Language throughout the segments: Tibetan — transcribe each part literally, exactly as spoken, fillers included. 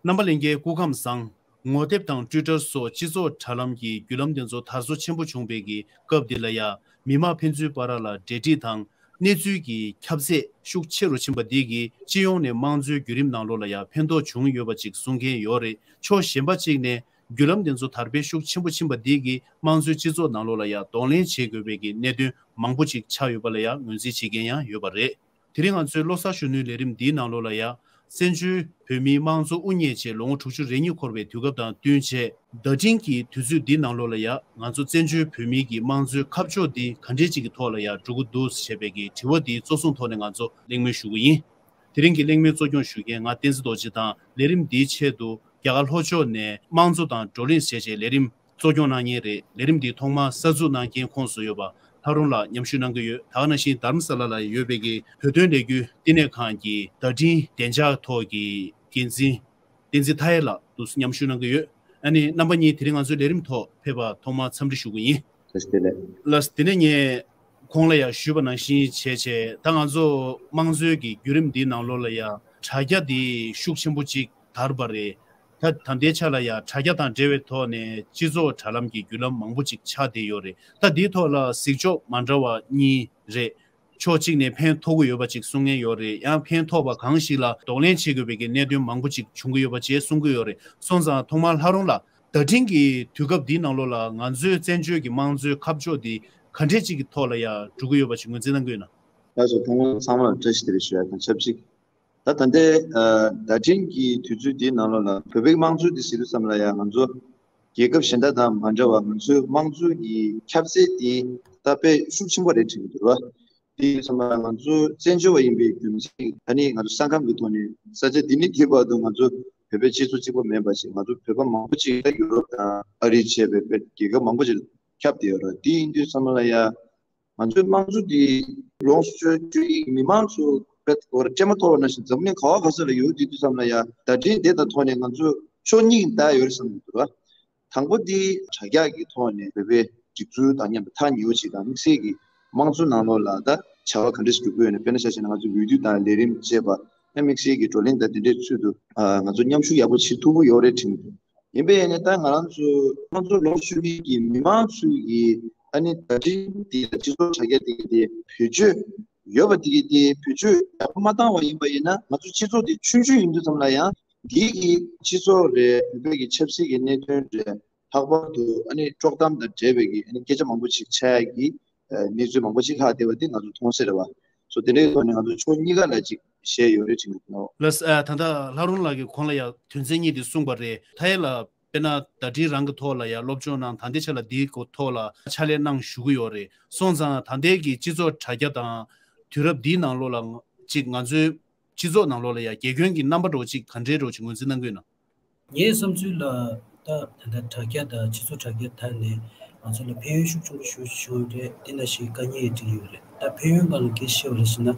རྣམ་པ་ལྷན་རྒྱས་སྐུ་ཁམས་བཟང་། ངོ་དེབ་དང་ཊུའི་ཊར་སོགས་སྤྱི་ཚོགས་དྲ་ལམ་གྱི་བརྒྱུད་ལམ་དེ་ཚོ་དར་སོ་ཆེན་པོ་བྱུང་བའི་གི་སྐབས་འདི་ལ་ཡ། མི་དམངས་ཕན་ཚུན་བར་ལ་འབྲེལ་འདྲིས་དང་གནས་ཚུལ་གྱི་ཁྱབ་ཚད་ཤུགས་ཆེ་རུ་ཕྱིན་པ་འདི་གིས་སྤྱི་ཡོངས་ནས་དམངས་གཙོའི་བརྒྱུད་རིམ་ནང་ལོགས་ལ་ཡ་ཕན་ཐོགས་བྱུང་ཡོད་པ་ཅིག་གསུང་མཁན་ཡོད་རེད། ཕྱོགས་གཞན་པ་གཅིག་ནས་བརྒྱུད་ལམ་དེ་ཚོ་དར་སྤེལ་ཤུགས་ཆེན་པོ་ཕྱིན་པ་འདི་གིས་དམངས་གཙོའི་སྤྱི་ཚོགས་ནང་ལོགས་ལ་ཡ་གདོང་ལེན་བྱེད་དགོས་པའི་གི་གནད་དོན་མང་པོ་ཅིག་ཆགས་ཡོད་པ་ལ་ཡ་ངོས་འཛིན་བྱེད་མཁན་ཡང་ཡོད་པ་རེད། དེ་རིང་ང་ཚོའི་ལོ་གསར་ཞུ་སྣོན་ལས་རིམ་འདིའི་ནང་ལོགས་ལ་ཡ། བཙན་བྱོལ་བོད་མིའི་དམངས་གཙོ་དབུ་བརྙེས་རྗེས་ལོ་ངོ་དྲུག་ཅུ་རེ་གཉིས་འཁོར་བའི་དུས་སྐབས་དང་བསྟུན་བྱས། ཟླ་སྤྲིན་གྱི་དུས་ཚོད་འདིའི་ནང་ལོགས་ལ་ཡ། ང་ཚོ་བཙན་བྱོལ་བོད་མིའི་གི་དམངས་གཙོའི་ཁ་ཕྱོགས་འདི་ག་འདྲས་ཅིག་གི་ཐོག་ལ་ཡ་འགྲོ་གི་འདུག་ཞེས་པའི་གི་དྲི་བ་འདི་གཙོ་བཟུང་ཐོག་ནས་ང་ཚོ་གླེང་མོལ་ཞུ་གི་ཡིན། དེ་རིང་གི་གླེང་མོལ་གཙོ་སྐྱོང་ཞུ་མཁན་ང་བསྟན་འཛིན་རྡོ་རྗེ་དང་། ལས་རིམ་འདིའི་ཆེད་དུ་རྒྱ་གར་ལྷོ་ཕྱོགས་ནས་དམངས་གཙོ་དང་བགྲོ་གླེང་ཞེས་བྱའི་ལས་རིམ་གཙོ་སྐྱོང་གནང་མཁན་རེད། ལས་རིམ་འདི་ཐོག་མར་གསར་འཛུགས་གནང་མཁན་ཁོངས་སུ་ཡོད་པ་ལྷ་རུང་ལགས་མཉམ་ཞུགས་གནང་གི་ཡོད། ད་ག་ནང་བཞིན་དྷ་རམ་ས་ལ་ལ་ཡོད་པའི་གི་བོད་དོན་ལས་འགུལ་བསྟི་གནས་ཁང་གི་བརྡ་འཕྲིན་བདེ་འཇགས་ཐོག་གི་འགན་འཛིན་བསྟན་འཛིན་མཐའ་ཡས་ལགས་འདུག་སེ་མཉམ་ཞུགས་གནང་གི་ཡོད། ཨ་ནི་རྣམ་པ་གཉིས་དེ་རིང་ང་ཚོའི་ལས་རིམ་ཐོག་ཕེབས་པར་ཐོག་མར་འཚམས་འདྲི་ཞུ་གི་ཡིན། བཀྲ་ཤིས་བདེ་ལེགས། ལགས་སོ། དེ་ནས་ངས་གོང་ལ་ཡང་ཞུས་པ་ནང་བཞིན་བྱས་བྱས་ད་ང་ཚོ་དམངས་གཙོའི་གི་བརྒྱུད་རིམ་འདིའི་ནང་ལོགས་ལ་ཡང་དྲ་རྒྱ་འདི་ཤུགས་ཆེན་པོ་ཅིག་དར་བ་རེད། ད་ད་ལྟའི་ཆ་ལ་ཡང་དྲ་རྒྱ་དང་འབྲེལ་བའི་ཐོག་ནས་སྤྱི་ཚོགས་དྲ་ལམ་གྱི་བརྒྱུད་ལམ་མང་པོ་ཅིག་ཆགས་བསྡད་ཡོད་རེད། ད་འདིའི་ཐོག་ལ་གཟིགས་ཕྱོགས་མ་འདྲ་བ་གཉིས་རེད། ཕྱོགས་གཅིག་ནས་ཕན་ཐོགས་ཀྱི་ཡོད་པ་ཅིག་གསུང་མཁན་ཡོད་རེད། ཡང་ཕན་ཐོགས་པ་གང་ཞིག་ལ་གདོང་ལེན་བྱེད་དགོས་པའི་གི་གནད་དོན་མང་པོ་ཅིག་བྱུང་གི་ཡོད་པ་བཅས་གསུང་གི་ཡོད་རེད། སོང་ཙང་ཐོག་མར་ལྷ་རུང་ལགས། ཟླ་སྤྲིན་གྱི་དུས་སྐབས་འདིའི་ནང་ལོགས་ལ་ང་ཚོའི་བཙན་བྱོལ་གྱི་དམངས་གཙོའི་ཁ་ཕྱོགས་འདི་ག་འདྲས་ཅིག་གི་ཐོག་ལ་ཡང་འགྲོ་གི་ཡོད་པ་ཞིག་ངོས་འཛིན་གནང་གི་ཡོད་ན། ལགས་སོ། ཐོག་མར་ཚང་མ་ལ་བཀྲ་ཤིས་བདེ་ལེགས་ཞུ་ཡ་དང་ཆབས་ཅིག་ད་ད་ལྟའི་ཨ་ཟླ་སྤྲིན་གྱི་དུས་ཚོད་འདིའི་ནང་ལོགས་ལ་བོད་པའི་དམངས་གཙོ་འདི་ཟེར་དུས་ཙམ་ལ་ཡང་ང་ཚོ་རྒྱལ་ཁབ་གཞན་དག་དང་མ་འདྲ་བར་ང་ཚོའི་དམངས་གཙོ་གི་ཁྱབ་ཚད་འདི་ད་དཔེ་ཤུགས་ཆེན་པོ་རེད་དྲན་གྱི་འདུག་ར། དེ་ཡིན་ཙང་ང་ཚོ་བཙན་བྱོལ་བ་ཡིན་པའི་རྒྱུ་མཚན་ད་ནི་ང་ཚོ་ས་ཁམས་ཀྱི་ཐོག་ནས་ས་ཆ་འདི་ནས་འདི་བར་དུ་ང་ཚོ་བོད་པའི་སྤྱི་ཚོགས་གཅིག་པོ་མིན་པ་ཞིག་ང་ཚོ་བོད་པ་མང་པོ་ཅིག་ད་ཡུ་རོབ་དང་ཨ་རི་བཅས་པའི་བོད་རྒྱལ་ཁབ་མང་པོ་ཅིག་ཁྱབ་བསྡད་ཡོད་རེད། དེ་ཡིན་དུས་ཙམ་ལ་ཡ་ང་ཚོའི་དམངས་གཙོ་འདི་ལོངས་སུ་སྤྱོད་རྒྱུ་ཡི་མི་མང་ཚོ་བོད་སྐོར་སྤྲད་མ་ཐོབ་པ་ནང་བཞིན་འཛམ་གླིང་ག་བ་ག་ས་ལ་ཡོད་དུས་དུས་ཙམ་ལ་ཡ་ཟླ་སྤྲིན་དེ་དང་ཐོག་ནས་ང་ཚོ་ཕྱོགས་གཉིས་ཀྱི་བརྡ་ཡོད་རེད་བསམ་གྱི་འདུག་ར། དང་པོ་འདི་དྲ་རྒྱ་གི་ཐོག་ནས་བོད་པའི་སྒྲིག་འཛུགས་དང་མཉམ་དུ་ཐག་ཉེ་བོ་ཅིག་དང་དམིགས་བསལ་གྱི་དམངས་གཙོ་ནང་ལོགས་ལ་ད་བྱ་བ་ག་འདྲ་ཞིག་སྒྲུབ་ཀྱི་ཡོད་ན། དཔེར་ན་ཆ་བཞག་ན་ང་ཚོ་འོས་བསྡུ་དང་ལས་རིམ་བཅས་པ་ཨ་དམིགས་བསལ་གྱི་བགྲོ་གླེང་དང་དེ་འདྲའི་ཚུལ་དུ་ཨ་ང་ཚོ་མཉམ་ཞུགས་ཡག་པོ་བྱེད་ཐུབ་ཀྱི་ཡོད་རེད་དྲན་གྱི་འདུག་ཡིན་པས་ནི་ད་ང་རང་ཚོ་དམངས་གཙོ་ལོངས་སུ་སྤྱོད་མཁན་གྱི་མི་མང་ཚོས་ཀྱི་ཨ་ནི་ད་ལྟའི་འདི་ལ་སྤྱི་ཚོགས་དྲ་རྒྱ་དེ་གི་དེ་བེད་སྤྱོད་ཡོད་པ་དེ་གི་དེ་བེད་སྤྱོད་ཡག་པོ་མ་བཏང་བ་ཡིན་པ་ཡིན་ན་ང་ཚོ་སྤྱི་ཚོགས་དེ་ཆུང་ཆུང་ཡིན་དུས་ཙམ་ལ་ཡང་། འདི་གི་སྤྱི་ཚོགས་རེད། བོད་པའི་གི་ཆབ་སྲིད་ཀྱི་གནད་དོན་རེད། ལྷག་པར་དུ་ཨ་ནི་དཀྲོག་གཏམ་དང་འབྲེལ་བའི་གི་ཨ་ནི་སྐད་ཆ་མང་པོ་ཅིག་ཆགས་ཡ་གི་ཨ་གནས་ཚུལ་མང་པོ་ཅིག་ལྷག་བསྡད་པ་འདི་ང་ཚོ་མཐོང་གསལ་རེད་བ། སོ་དེ་འདྲའི་ཐོག་ནས་ང་ཚོ་ཕྱོགས་གཉིས་ཀ་ལ་ཅིག་བཤད་ཡོད་རེད་དྲན་གྱི་འདུག་ལགས་སོ། ཨ་ད་ལྟ་ལྷ་རུང་ལགས་ཀྱིས་གོང་ལ་ཡང་དོན་ཚན་གཉིས་དེ་གསུངས་པ་རེད། མཐའ་ཡས་ལགས་དཔེར་ན་ཟླ་སྤྲིན་རང་གི་ཐོག་ལ་ཡང་སློབ་སྦྱོང་གནང་། ད་ལྟའི་ཆ་ལ་འདིའི་གོ་ཐོག་ལ་ཕྱག་ལས་གནང་བཞུགས་ཀྱི་ཡོད་རེད། སོང་ཙང་ད་ལྟའི་གི་སྤྱི་ཚོགས་དྲ་རྒྱ་དང་དུས་རབས་འདིའི་ནང་ལོགས་ལ་ཅིག་ང་ཚོའི་སྤྱི་ཚོགས་ནང་ལོགས་ལ་ཡང་དགེ་སྐྱོན་གྱི་རྣམ་པ་འདྲ་བོ་ཅིག་ག་འདྲའི་འདྲ་བོ་ཅིག་ངོས་འཛིན་གནང་གི་ཡོད་ན། ངའི་བསམ་ཚུལ་ལ་ད་ད་ལྟ་དྲ་རྒྱ་དང་སྤྱི་ཚོགས་དྲ་རྒྱ་དར་ནས་ང་ཚོ་ལ་ཕན་ཡོན་ཤུགས་ཆེན་པོ་ཞིག་བྱུང་ཡོད་རེད། དེ་ནང་བཞིན་དཀའ་ངལ་ཡང་འཕྲད་ཀྱི་ཡོད་རེད། ད་ཕན་ཡོན་སྒང་ལ་སྐད་ཆ་བཤད་པ་རེད་ཟེར་ན།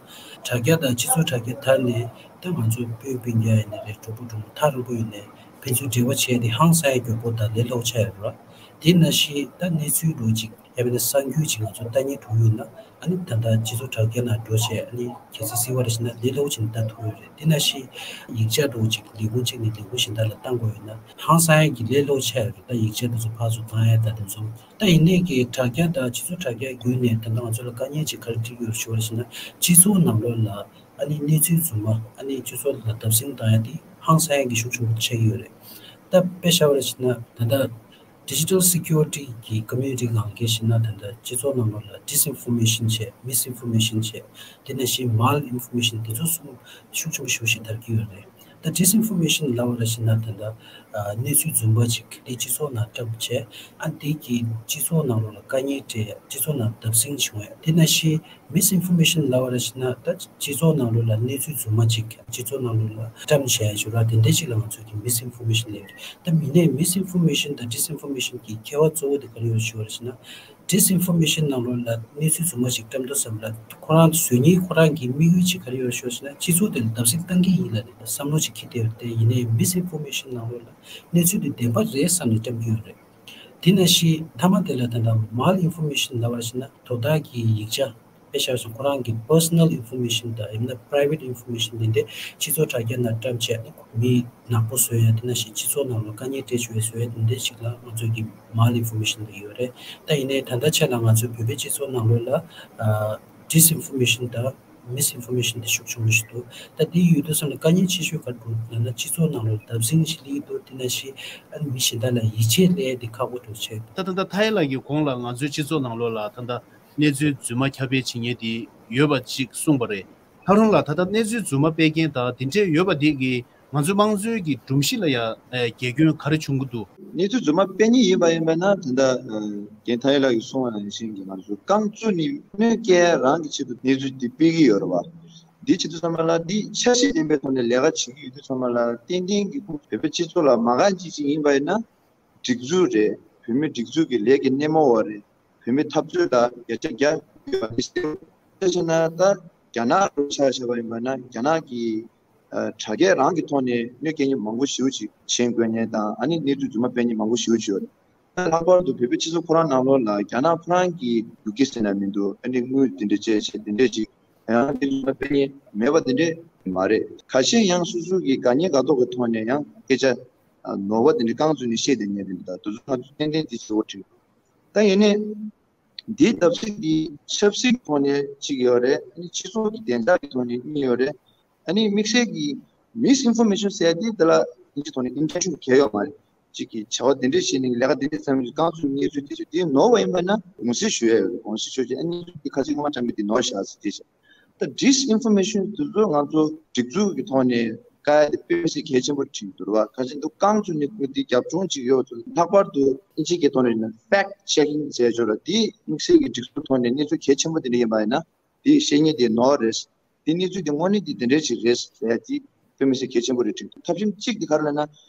དྲ་རྒྱ་དང་སྤྱི་ཚོགས་དྲ་རྒྱ་དར་ནས་ད་ང་ཚོ་སྤུན་སྤུན་ཀྱག་ཡིན་ནའི་རེད། གྲོགས་པོ་གྲོགས་མོ་ཐག་རིང་པོ་ཡིན་ནའི་ཕན་ཚུན་འབྲེལ་བ་བྱས་ཏེ་ཧང་སང་ཡ་མགྱོགས་པོ་དང་ལས་སླ་པོ་ཆགས་ཡོད་རེད། དེ་ནང་བཞིན་ད་གནས་ཚུལ་འདྲ་བོ་ཅིག་ཡང་མིན་ན་གསར་འགྱུར་ཅིག་ང་ཚོ་ལྟ་སྙིང་བྲོ་ཡོད་ན། ཨ་ནི་ད་ལྟ་སྤྱི་ཚོགས་དྲ་རྒྱ་ནང་འགྲོ་བྱས་ཨ་ནི་གལ་སྲིད་གཟིགས་པ་རེད་ཟེར་ན་ལས་སླ་པོ་བྱས་ནས་ལྟ་ཐུབ་ཡོད་རེད། དེ་ནང་བཞིན་ཡིག་ཆ་འདྲ་བོ་ཅིག་ལས་ཁུངས་གཅིག་ནས་ལས་ཁུངས་གཞན་དག་ལ་བཏང་དགོས་ཡོད་ན་ཧང་སང་ཡ་གི་ལས་སླ་པོ་ཆགས་ཡོད་རེད། ད་ཡིག་ཆ་དེ་ཚོ་ཕར་ཚུར་བཏང་ཡ་ད་དེ་ཚོ་ད་ཡིན་ནའི་གི་དྲ་རྒྱ་དང་སྤྱི་ཚོགས་དྲ་རྒྱ་བརྒྱུད་ནས་ད་ལྟ་ང་ཚོ་ལ་དཀའ་ངལ་ཅིག་ག་རེ་འཕྲད་ཀྱི་ཡོད་ཞུ་བ་རེད་ཟེར་ན། སྤྱི་ཚོགས་ནང་ལོགས་ལ་ཨ་ནི་གནས་ཚུལ་རྫུན་མ་ཨ་ནི་སྤྱི་ཚོགས་ལ་བརྡབ་གསིག་བཏང་ཡ་དེ་ཧང་སང་ཡ་གི་ཤུགས་ཆེན་པོ་ཆགས་ཀྱི་ཡོད་རེད། ད་དཔེ་བཞག་པ་རེད་ཟེར་ན་ད་ལྟ་Digital security གི་community སྒང་ག་ཤེད་ན་ད་ལྟ་སྤྱི་ཚོགས་ནང་ལོགས་ལ་disinformation བྱས། misinformation བྱས། དེ་ནང་བཞིན་malinformation དེ་ཚོ་གསུམ་ཤུགས་ཆེན་པོ་ཞེ་པོ་ཞིག་དར་གྱི་ཡོད་རེད། ད་disinformation ལབ་པ་རེད་ཟེར་ན་ད་ལྟ་ཨ་གནས་ཚུལ་རྫུན་པ་ཅིག་དེ་སྤྱི་ཚོགས་ནང་བཀྲམ་བྱས། ཨ་དེ་གིས་སྤྱི་ཚོགས་ནང་ལོགས་ལ་དཀའ་ངལ་འཕྲད་ཡ། སྤྱི་ཚོགས་ནང་བརྡབ་གསིག་བྱུང་ཡ། དེ་ནང་བཞིན་misinformation ལབ་པ་རེད་ཟེར་ན་ད་སྤྱི་ཚོགས་ནང་ལོགས་ལ་གནས་ཚུལ་རྫུན་མ་ཅིག་སྤྱི་ཚོགས་ནང་ལོགས་ལ་བཀྲམ་བྱས་ཡ་ཞུ་ར། དེ་འདྲ་ཅིག་ལ་ང་ཚོས་ཀྱི་misinformation ལབ་ཡོད་རེད། ད་མི་སྣས་misinformation དང་disinformation གྱི་ཁྱད་པར་གཙོ་བོ་དེ་ག་རེ་ཡོད་ཞུ་བ་རེད་ཟེར་ན། disinformation ནང་ལོགས་ལ་གནས་ཚུལ་རྫུན་མ་ཞིག་བཀྲམ་དུས་ཙམ་ལ་ཁོ་རང་བཟོ་མཁན་ཁོ་རང་གི་དམིགས་ཡུལ་ཅིག་ག་རེ་ཡོད་ཞུ་བ་ཞུ་ན་སྤྱི་ཚོགས་དེ་ལ་བརྡབ་གསིག་བཏང་གི་ཡིན་ལབ་ནས་བསམ་བློ་ཅིག་འཁྱེར་བསྡད་ཡོད་རེད། དེ་ཡིན་ནའི་misinformation ནང་ལོགས་ལ་གནས་ཚུལ་དེ་བདེན་པ་རེད་བསམ་ནས་བཀྲམ་གྱི་ཡོད་རེད། དེ་ནང་བཞིན་མཐའ་མ་དེ་ལ་ད་ལྟ་malinformation ལབ་པ་ཞིག་ན་དོ་བདག་གི་ཡིག་ཆ་ དཔེ་བཞག་སོང་ཁོ་རང་གི་personal information དང་ཡང་ན་private information དེ་འདྲ་སྤྱི་ཚོགས་དྲ་རྒྱ་ནང་བཀྲམ་བྱས་ནས་མི་ནག་པོ་བཟོ་ཡ་དེ་ནང་བཞིན་སྤྱི་ཚོགས་ནང་ལ་དཀའ་ངལ་སྤྲད་བཅུག་ཡ་བཟོ་ཡ་དེ་འདྲ་ཞིག་ལ་ང་ཚོ་གི་malinformation དེ་ཡོད་རེད། ད་ཡིན་ནའི་ད་ལྟ་ཆ་ལ་ང་ཚོའི་བོད་པའི་སྤྱི་ཚོགས་ནང་ལོགས་ལ་ཨ་disinformation དང་misinformation དེ་ཤུགས་ཆེན་པོ་ཞིག་འདུག་ད་དེ་ཡོད་དུས་ཙམ་ལ་དཀའ་ངལ་ཆེ་ཤོས་ག་རེ་འདུག་ལབ་ན་སྤྱི་ཚོགས་ནང་ལོགས་ལ་བརྡབ་གསིག་ཞིག་སླེབས་འདུག་དེ་ནང་བཞིན་ཨ་ནི་མི་གཞན་དག་ལ་ཡིད་ཆེས་སླེབས་ཡ་དེ་ཁག་པོ་འདུག་བྱས། ད་ད་ད་ཐའི་ལགས་ཀྱི་གོང་ལ་ང་ཚོའི་སྤྱི་ཚོགས་ནང་ལོགས་ལ་ད་ད་གནས་ཚུལ་རྫུན་མ་ཁྱབ་སྤེལ་བྱེད་མཁན་དེ་ཡོད་པ་ཅིག་གསུངས་པ་རེད། ལྷ་རོང་ལགས་ད་ལྟ་གནས་ཚུལ་རྫུན་མ་སྤེལ་མཁན་དང་དེ་འདྲས་ཡོད་པ་དེ་གིས་ང་ཚོའི་དམངས་གཙོའི་གི་སྒྲོམ་གཞི་ལ་ཡང་འགལ་སྐྱོན་ག་རེ་བྱུང་གི་འདུག་གནས་ཚུལ་རྫུན་མ་སྤེལ་མཁན་ཡིན་པ་ཡིན་པ་ན་ད་ལྟ་རྒན་ཐའི་ལགས་ཀྱིས་གསུངས་པ་ནང་བཞིན་གྱི་ང་ཚོའི་རྐང་བཙུགས་ནས་གནོད་སྐྱེལ་རང་གི་ཆེད་དུ་གནས་ཚུལ་འདི་སྤེལ་གྱི་ཡོད་རེད་བ། འདི་བྱེད་དུས་ཙམ་པ་ལ་འདི་འཆར་གཞི་ལྡན་པའི་ཐོག་ནས་ལས་ཀ་བྱེད་ཀྱི་ཡོད་དུས་ཙམ་པ་ལ་ཏན་ཏན་གྱི་ཁོང་བོད་པའི་སྤྱི་ཚོགས་ལ་མ་དགའ་མཁན་ཅིག་ཡིན་པ་ཡིན་ན། སྒྲིག་འཛུགས་རེད། བོད་མི་སྒྲིག་འཛུགས་ཀྱི་ལས་ཀྱི་སྣེ་མོ་བ་རེད། བོད་མི་འཐབ་རྩོད་ལ་བརྒྱ་ཆ་བརྒྱ་ཡོད་པ་དེ་གསལ་པོ། དེ་བྱས་ན་ད་རྒྱ་ནག་ལ་ཆ་བཞག་པ་ཡིན་པ་ན་རྒྱ་ནག་གི་ཨ་དྲ་རྒྱ་རང་གི་ཐོག་ནས་གནོད་སྐྱེལ་མཁན་མང་པོ་ཞེ་པོ་ཅིག་མཆན་འགོད་མཁན་དང་ཨ་ནི་གནས་ཚུལ་རྫུན་མ་སྤེལ་མཁན་མང་པོ་ཞེ་པོ་ཅིག་ཡོད་རེད། ད་ལྷག་པར་དུ་བོད་པའི་སྤྱི་ཚོགས་ཁོ་རང་ནང་ལོགས་ལ་རྒྱ་ནག་ཁོ་རང་གི་ཡུ་གེ་ཟེར་ན་མི་འདུག་ཨ་ནི་དངུལ་དེ་འདྲ་བཅད་བྱས་དེ་འདྲ་ཅིག་ཡང་གནས་ཚུལ་རྫུན་མ་སྤེལ་མཁན་མེད་པ་དེ་འདྲ་མ་རེད། ཁ་ཤས་ཡང་སོ་སོ་གི་དགའ་ཉེ་དགའ་མདོག་གི་ཐོག་ནས་ཡང་སྐད་ཆ་ནོར་བ་དེ་འདྲ་རྐང་བཙུགས་ནས་བཤད་བསྡད་མཁན་དེ་འདྲ་དེ་ཚོ་ང་ཚོ་ཏན་ཏན་དེ་བྱེད་དགོས་དྲན། ད་ཡིན་ནའི་འདིའི་བརྡབ་གསིག་འདི་ཆབ་སྲིད་ཐོག་ནས་གཅིག་ཡོད་རེད། ཨ་ནི་སྤྱི་ཚོགས་ཀྱི་བདེ་འཇགས་ཀྱི་ཐོག་ནས་གཉིས་ཡོད་རེད། ཨ་ནི་དམིགས་བསལ་གྱི་misinformation ཟེར་ཡ་དེ་དེ་ལ་ཨིན་ཇི་ཐོག་ནས་intention གང་ཡང་ཡོད་མ་རེད། གཅིག་གིས་བྱ་བ་དེ་འདྲས་བྱས་ནས་ལས་ཀ་དེ་འདྲས་བརྩམས་ནས་རྐང་བཙུགས་གནས་ཚུལ་དེ་ཚོ་དེ་ནོར་བ་ཡིན་པ་ན་དགོངས་སེལ་ཞུ་ཡ་ཡོད་རེད། དགོངས་སེལ་ཞུ་བྱས་ཨ་ནི་དེ་ཁ་ཚིག་སྔོན་མ་བཀྲམ་པའི་དེ་ནོར་བཞག་ཟེར་དེ་བྱས། ད་disinformation དེ་ཚོ་ང་ཚོ་སྒྲིག་འཛུགས་ཀྱི་ཐོག་ནས་བཀག་ཡ་དེ་དཔེ་མི་སྲིད་གལ་ཆེན་པོ་དྲན་གྱི་འདུག་ར་བ། ཁ་ཆེན་འདུག་རྐང་བཙུགས་ནས་ཁོ་དེ་རྒྱབ་ལྗོངས་ཅིག་ཡོད་ཚུལ། ལྷག་པར་དུ་ཨིན་ཇི་སྐད་ཐོག་ནས་ཡིན་ན་fact checking ཟེར་ཆོག་ར། དེ་དམིགས་བསལ་གྱི་སྒྲིག་འཛུགས་ཐོག་ནས་གནས་ཚུལ་གལ་ཆེན་པོ་དེ་འདྲ་ཡིན་པ་ཡིན་ན་དེ་བཤད་མཁན་དེ་ནོར་རེད། དེ་གནས་ཚུལ་དེ་དངོས་གནས་དེ་དེ་འདྲ་ཅིག་རེད་ཟེར་ཡ་དེ་དཔེ་མི་སྲིད་གལ་ཆེན་པོ་རེད་དྲན་གྱི་འདུག་ཐབས་ཤེས་གཅིག་དེ་ག་རེ་ལབ་ན་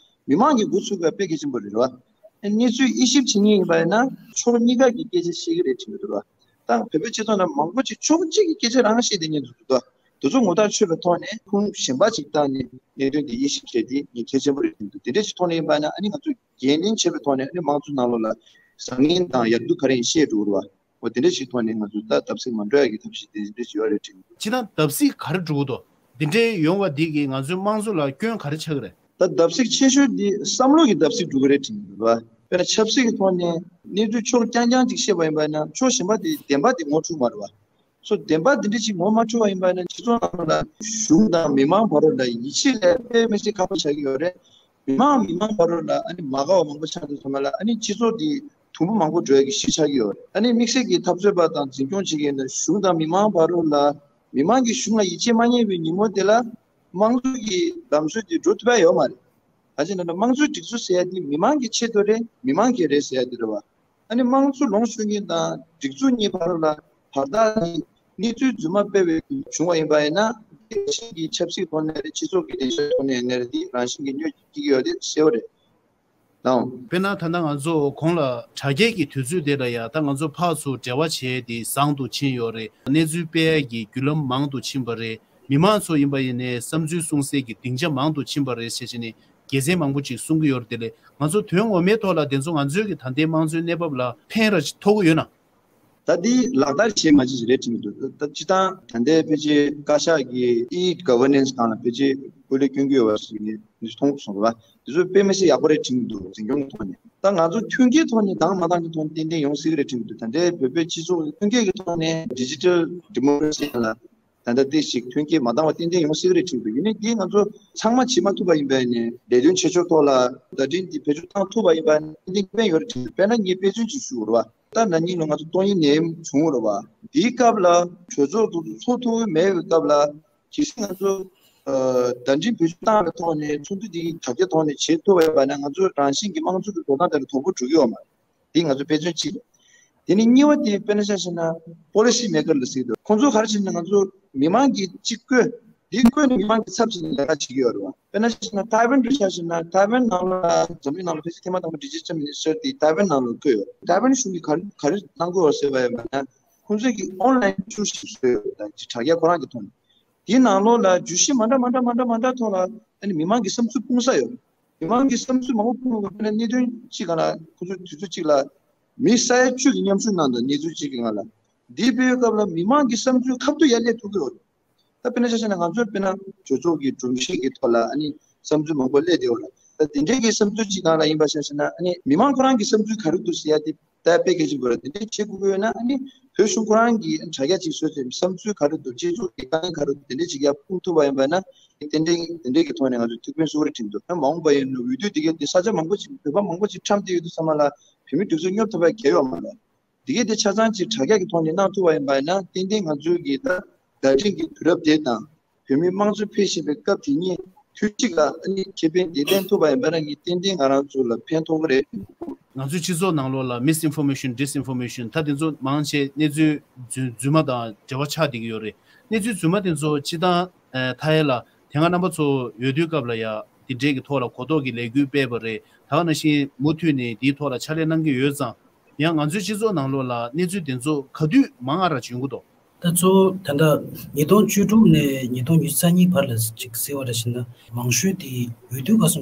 མི་མང་གི་འགོ་ཚུགས་པ་དཔེ་གལ་ཆེན་པོ་རེད་ར་བ། གནས་ཚུལ་དབྱེ་ཞིབ་བྱེད་མཁན་ཡིན་པ་ཡིན་ན་ཕྱོགས་གཉིས་ཀ་གི་སྐད་ཆ་བཤད་ཀྱི་རེད་དྲན་གྱི་འདུག་ར། ད་བོད་པའི་སྤྱི་ཚོགས་ནང་མང་པོ་ཅིག་ཕྱོགས་གཅིག་གི་སྐད་ཆ་རང་བཤད་བསྡད་མཁན་འདུག་འདུག་དེ་ཚོ་ངོ་རྟགས་ཆོད་པའི་ཐོག་ནས་ཁུངས་གཞན་པ་ཅིག་བཏང་ནས་གནད་དོན་འདི་དབྱེ་ཞིབ་བྱས་ཏེ་ངས་གལ་ཆེན་པོ་རེད་དྲན་འདུག་དེ་འདྲ་ཞིག་ཐོག་ནས་ཡིན་པ་ན་ཨ་ནི་ང་ཚོས་འགན་ལེན་བྱས་པའི་ཐོག་ནས་ཨ་ནི་དམངས་གཙོ་ནང་ལོགས་ལ་བཟང་ངན་དང་ཡག་སྡུག་ག་རེ་ཡིན་ཤེས་འགྲོ་གི་རེད་བ། འོ་དེ་འདྲ་ཞིག་ཐོག་ནས་ང་ཚོས་ད་བརྡབ་གསིག་མ་འགྲོ་ཡ་གི་ཐབས་ཤེས་དེ་འདྲ་ཞིག་ཡོད་རེད་དྲན་འདུག་སྤྱིར་བཏང་བརྡབ་གསིག་ག་རེ་འགྲོ་གི་འདུག་འདི་འདྲའི་ཡོང་བ་འདི་གིས་ང་ཚོའི་དམངས་གཙོ་ལ་སྐྱོན་ག་རེ་ཆགས་ཀྱི་རེད། ད་བརྡབ་གསིག་ཆེ་ཤོས་འདི་བསམ་བློ་གི་བརྡབ་གསིག་འགྲོ་གི་རེད་དྲན་གྱི་འདུག་བ། དཔེར་ན་ཆབ་སྲིད་ཀྱི་ཐོག་ནས་གནས་ཚུལ་ཕྱོགས་རྐྱང་རྐྱང་ཅིག་བཤད་པ་ཡིན་པ་ཡིན་ན་ཕྱོགས་གཞན་པ་དེ་བདེན་པ་དེ་ངོ་འཕྲོད་མ་རེད་བ། སོ་བདེན་པ་འདི་འདྲ་ཅིག་ངོ་མ་འཕྲོད་པ་ཡིན་པ་ཡིན་ན་སྤྱི་ཚོགས་ནང་ལ་གཞུང་དང་མི་མང་བར་ལ་ཡིད་ཆེས་ལས་དཔེ་མི་སྲིད་ཁག་པོ་ཆགས་ཀྱི་ཡོད་རེད། མི་མང་མི་མང་བར་ལ་ཨ་ནི་མ་དགའ་བ་མང་པོ་ཆགས་དུས་ཙམ་པ་ལ་ཨ་ནི་སྤྱི་ཚོགས་འདི་དུམ་བུ་མང་པོ་འགྲོ་ཡ་གི་གཞི་ཆགས་ཀྱི་ཡོད་རེད། ཨ་ནི་དམིགས་བསལ་གྱི་འཐབ་རྩོད་པ་དང་འཛིན་སྐྱོང་བྱེད་མཁན་ནི་གཞུང་དང་མི་མང་བར་ལ་མི་མང་གིས་གཞུང་ལ་ཡིད་ཆེས་མ་རྙེད་པའི་ཉིན་མོ་དེ་ལ་དམངས་གཙོ་གི་ལམ་སྲོལ་དེ་འགྲོ་ཐུབ་ཡ་ཡོད་མ་རེད། ག་ཅི་ན་དམངས་གཙོའི་སྒྲིག་འཛུགས་ཟེར་ཡ་དེ་མི་མང་གི་ཆེད་དུ་རེད། མི་མང་གི་རེད་ཟེར་ཡ་དེ་རེད་བ། ཨ་ནི་དམངས་གཙོ་ལོངས་སྤྱོད་མཁན་དང་སྒྲིག་འཛུགས་གཉིས་བར་ལ་བར་ཐག་གི་གནས་ཚུལ་རྫུན་མ་སྤེལ་བའི་བྱུང་བ་ཡིན་པ་ཡིན་ན་རྒྱལ་སྤྱི་གི་ཆབ་སྲིད་ཐོག་ནས་རེད། སྤྱི་ཚོགས་ཀྱི་བདེ་འཇགས་ཐོག་ནས་ཡིན་ན་རེད། དེ་རང་བཞིན་གྱི་གནོད་སྐྱེལ་གྱི་ཡོད་དེ་གསལ་པོ་རེད། དང་། དཔེར་ན་ད་ལྟ་ང་ཚོ་གོང་ལ་དྲ་རྒྱའི་གི་དུས་ཚོད་དེ་ལ་ཡང་ད་ང་ཚོ་ཕར་ཚུར་འབྲེལ་བ་བྱས་ཏེ་བཟང་དུ་ཕྱིན་ཡོད་རེད། གནས་ཚུལ་སྤེལ་ཡ་གི་བརྒྱུད་ལམ་མང་དུ་ཕྱིན་པ་རེད། མི་མང་ཚོ་ཡིན་པ་ཡིན་ནའི་བསམ་ཚུལ་གསུང་སའི་གི་སྡིངས་ཆ་མང་དུ་ཕྱིན་པ་རེད་ཟེར་བྱས་ནས་དགེ་མཚན་མང་པོ་ཅིག་གསུང་གི་ཡོད་རེད། དེ་ལས་ང་ཚོ་དོན་ངོ་མའི་ཐོག་ལ་དེ་ཚོ་ང་ཚོའི་གི་ད་ལྟའི་དམངས་གཙོའི་གནས་བབ་ལ་ཕན་ར་ཅིག་ཐོགས་ཀྱི་ཡོད་ན། ད་འདི་ལག་བསྟར་བྱེད་མ་བྱེད་ཅིག་རེད་དྲན་གྱི་འདུག་ད་སྤྱིར་བཏང་ད་ལྟའི་ཕལ་ཆེར་བཀའ་ཤག་གི་e-governance སྒང་ལ་ཕལ་ཆེར་སྐུ་ལས་སྐྱོན་གྱི་ཡོད་པ་ཞིག་ངས་མཐོང་སོང་ར། དེ་ཚོ་དཔེ་མི་སྲིད་ཡག་པོ་རེད་དྲན་གྱི་འདུག་འཛིན་སྐྱོང་གི་ཐོག་ནས། ད་ང་ཚོ་ཐོན་སྐྱེད་ཐོག་ནས་འདང་མ་འདང་གི་ཐོག་ནས་ཏན་ཏན་ཡོང་སྲིད་ཀྱི་རེད་དྲན་གྱི་འདུག་ད་ལྟའི་བོད་པའི་སྤྱི་ཚོགས་ཐོན་སྐྱེད་ཀྱི་ཐོག་ནས་digital democracy ལ་ད་ལྟ་ཏོག་ཙམ་ཐོན་སྐྱེད་མ་འདང་བ་ཏན་ཏན་ཡོང་སྲིད་ཀྱི་རེད་དྲན་གྱི་འདུག་ཡིན་ནའི་འདི་ང་ཚོ་ཚང་མ་བྱེད་མ་ཐུབ་པ་ཡིན་པ་ཡིན་ནའི་ལས་དོན་བྱེད་ཕྱོགས་ཐོག་ལ་བརྡ་འཕྲིན་འདི་བེད་སྤྱོད་བཏང་ཐུབ་པ་ཡིན་པ་ཡིན་ནའི་ཏན་ཏན་ཁེ་ཕན་ཡོད་རེད་དྲན་གྱི་འདུག་དཔེར་ན་ངས་དཔེ་མཚོན་ཅིག་ཞུ་དགོས་རེད་བ། ད་ན་ནིང་ལོ་ང་ཚོ་ཏོག་དབྱིབས་ནད་ཡམས་བྱུང་བ་རེད་བ། འདིའི་སྐབས་ལ་གྲོས་ཚོགས་ཁོ་ཚོ་ཚོགས་ཐུབ་ཀྱི་མེད་པའི་སྐབས་ལ་གལ་སྲིད་ང་ཚོ་ཨ་བརྡ་འཕྲིན་བེད་སྤྱོད་བཏང་བའི་ཐོག་ནས་ཚོགས་འདུ་འདི་དྲ་རྒྱའི་ཐོག་ནས་བྱེད་ཐུབ་པ་ཡིན་པ་ན་ང་ཚོ་རང་བཞིན་གྱི་དམངས་གཙོ་གི་འགྲོ་སྟངས་དེ་ལ་དོ་ཕོག་འགྲོ་གི་ཡོད་མ་རེད། འདི་ང་ཚོ་དཔེ་མཚོན་གཅིག་རེད། དེ་ནས་གཉིས་པ་དེ་དཔེར་ན་ཆ་བཞག་ན་policy maker ལ་ཟེར་གྱི་འདུག་ཁོང་ཚོ་ག་རེ་བྱས་ན་ང་ཚོ་མི་མང་གིས་གཅིག་བསྐོས། འདི་བསྐོས་ནས་མི་མང་གིས་ཚབ་བྱས་ནས་ལས་ཀ་བྱེད་ཀྱི་ཡོད་རེད་བ། དཔེར་ན་ཆ་བཞག་ན་ཐའེ་ཝན་ལ་ཆ་བཞག་ན་ཐའེ་ཝན་ནང་ལ་འཛམ་གླིང་ནང་ལ་ཕལ་ཆེར་ཐེངས་མ་དང་པོ་digital minister དེ་ཐའེ་ཝན་ནང་ལ་བསྐོས་ཡོད། ཐའེ་ཝན་གཞུང་གིས་ག་རེ་ག་རེ་གནང་དགོས་པ་ཟེར་བ་ཡིན་པ་ན་ཁོང་ཚོས་ཀྱི་online ཅུས་ཤིག་བཟོས་ཡོད། ད་དྲ་རྒྱ་ཁོ་རང་གི་ཐོག་ནས། དེའི་ནང་ལོགས་ལ་བརྗོད་གཞི་མ་འདྲ་མ་འདྲ་མ་འདྲ་མ་འདྲ་ཐོག་ལ་ཨ་ནི་མི་མང་གི་བསམ་ཚུལ་སྤུངས་ས་ཡོད། མི་མང་གི་བསམ་ཚུལ་མང་པོ་སྤུངས་པ་ན་གནད་དོན་གཅིག་སྒང་ལ་ཁོ་ཚོ་དུས་ཚོད་གཅིག་ལ་མི་ས་ཡ་བཅུ་གི་མཉམ་ཞུགས་གནང་དང་གནས་ཚུལ་གཅིག་གི་སྒང་ལ་ འདི་སྤེལ་བའི་སྐབས་ལ་མི་མང་གི་བསམ་ཚུལ་ཁ་ཐུག་ཡར་སླེབས་ཐུབ་ཀྱི་ཡོད་རེད། ད་དཔེར་ན་ཆ་བཞག་ན་ང་ཚོར་དཔེར་ན་གྲོས་ཚོགས་ཀྱི་སྒྲོམ་གཞི་གི་ཐོག་ལ་ཨ་ནི་བསམ་ཚུལ་མང་པོ་སླེབས་བསྡད་ཡོད་རེད། ད་དེ་འདྲའི་གི་བསམ་ཚུལ་གཅིག་སྒང་ལ་ཡིན་པ་ཆ་བཞག་ན་ཨ་ནི་མི་མང་ཁོ་རང་གི་བསམ་ཚུལ་ག་རེ་འདུག་ཟེར་ཡ་དེ་ད་དཔེ་གལ་ཆེན་པོ་རེད། དེ་འདྲའི་བྱེད་དགོས་ཀྱི་ཡོད་ན་ཨ་ནི་བོད་གཞུང་ཁོ་རང་གིས་དྲ་རྒྱ་ཅིག་བཟོས་ཏེ་བསམ་ཚུལ་ག་རེ་འདུག་སྤྱི་ཚོགས་ཀྱི་དཀའ་ངལ་ག་རེ་འདུག་དེ་འདྲའི་ཅིག་ཡར་སྤུངས་ཐུབ་པ་ཡིན་པ་ན་ཏན་ཏན་དེ་འདྲའི་གི་ཐོག་ནས་ང་ཚོ་ཐུགས་ཕན་གསོས་རེད་དྲན་འདུག་ད་མ་འོངས་པ་ཡིན་ན་འོས་བསྡུ་དེ་གའི་དེ་ས་ཆ་མང་པོ་ཅིག་བོད་པ་མང་པོ་ཅིག་ཁྲམ་སྟེ་ཡོད་དུས་ཙམ་པ་ལ་བོད་མི་སྒྲིག་འཛུགས་སྙོབ་ཐུབ་པ་གལ་ཡོད་མ་རེད། དེ་གའི་དེ་ཆ་ཚང་ཅིག་དྲ་རྒྱ་གི་ཐོག་ནས་གནང་ཐུབ་པ་ཡིན་པ་ཡིན་ན་ཏན་ཏན་ང་ཚོའི་གི་ད་བརྡ་འཕྲིན་གྱི་དུས་རབས་དེ་དང་བོད་མི་དམངས་གཙོ་འཕེལ་བཞིན་པའི་སྐབས་དེ་གཉིས་དུས་གཅིག་ལ་ཨ་ནི་ཁེ་ཕན་དེ་ལེན་ཐུབ་པ་ཡིན་པ་ན་ངས་ཏན་ཏན་ང་རང་ཚོ་ལ་ཕན་ཐོགས་ཀྱི་རེད། ང་ཚོའི་སྤྱི་ཚོགས་ནང་ལོགས་ལ་Misinformation, Disinformation ད་དེ་ཚོ་མང་ཆེ་གནས་ཚུལ་རྫུན་རྫུན་མ་དང་འབྲེལ་བ་ཆགས་བསྡད་ཀྱི་ཡོད་རེད། གནས་ཚུལ་རྫུན་མ་དེ་ཚོ་སྤྱི་བཏང་ཨ་མཐའ་ཡས་ལ་དེ་སྔ་རྣམ་པ་ཚོ་འོས་བསྡུའི་སྐབས་ལ་ཡ་དེ་འདྲའི་གི་ཐོག་ལ་གོ་རྟོགས་ཀྱི་ལས་འགུལ་སྤེལ་བ་རེད། ད་ག་ནང་བཞིན་མུ་མཐུད་ནས་དེའི་ཐོག་ལ་ཕྱག་ལས་གནང་གི་ཡོད་ཙང་། ཡང་ང་ཚོའི་སྤྱི་ཚོགས་ནང་ལོགས་ལ་གནས་ཚུལ་དེ་ཚོ་ག་དུས་མང་ང་ར་བྱུང་གི་འདུག་ད་གཙོ་བོ་ད་ལྟ་ཉིས་སྟོང་བཅུ་དྲུག་ནས་ཉིས་སྟོང་ཉི་ཤུ་རྩ་གཉིས་བར་ལ་ཅིག་གཟིགས་པ་ར་བྱས་ན་མང་ཤོས་དེ་འོས་བསྡུ་སྐབས་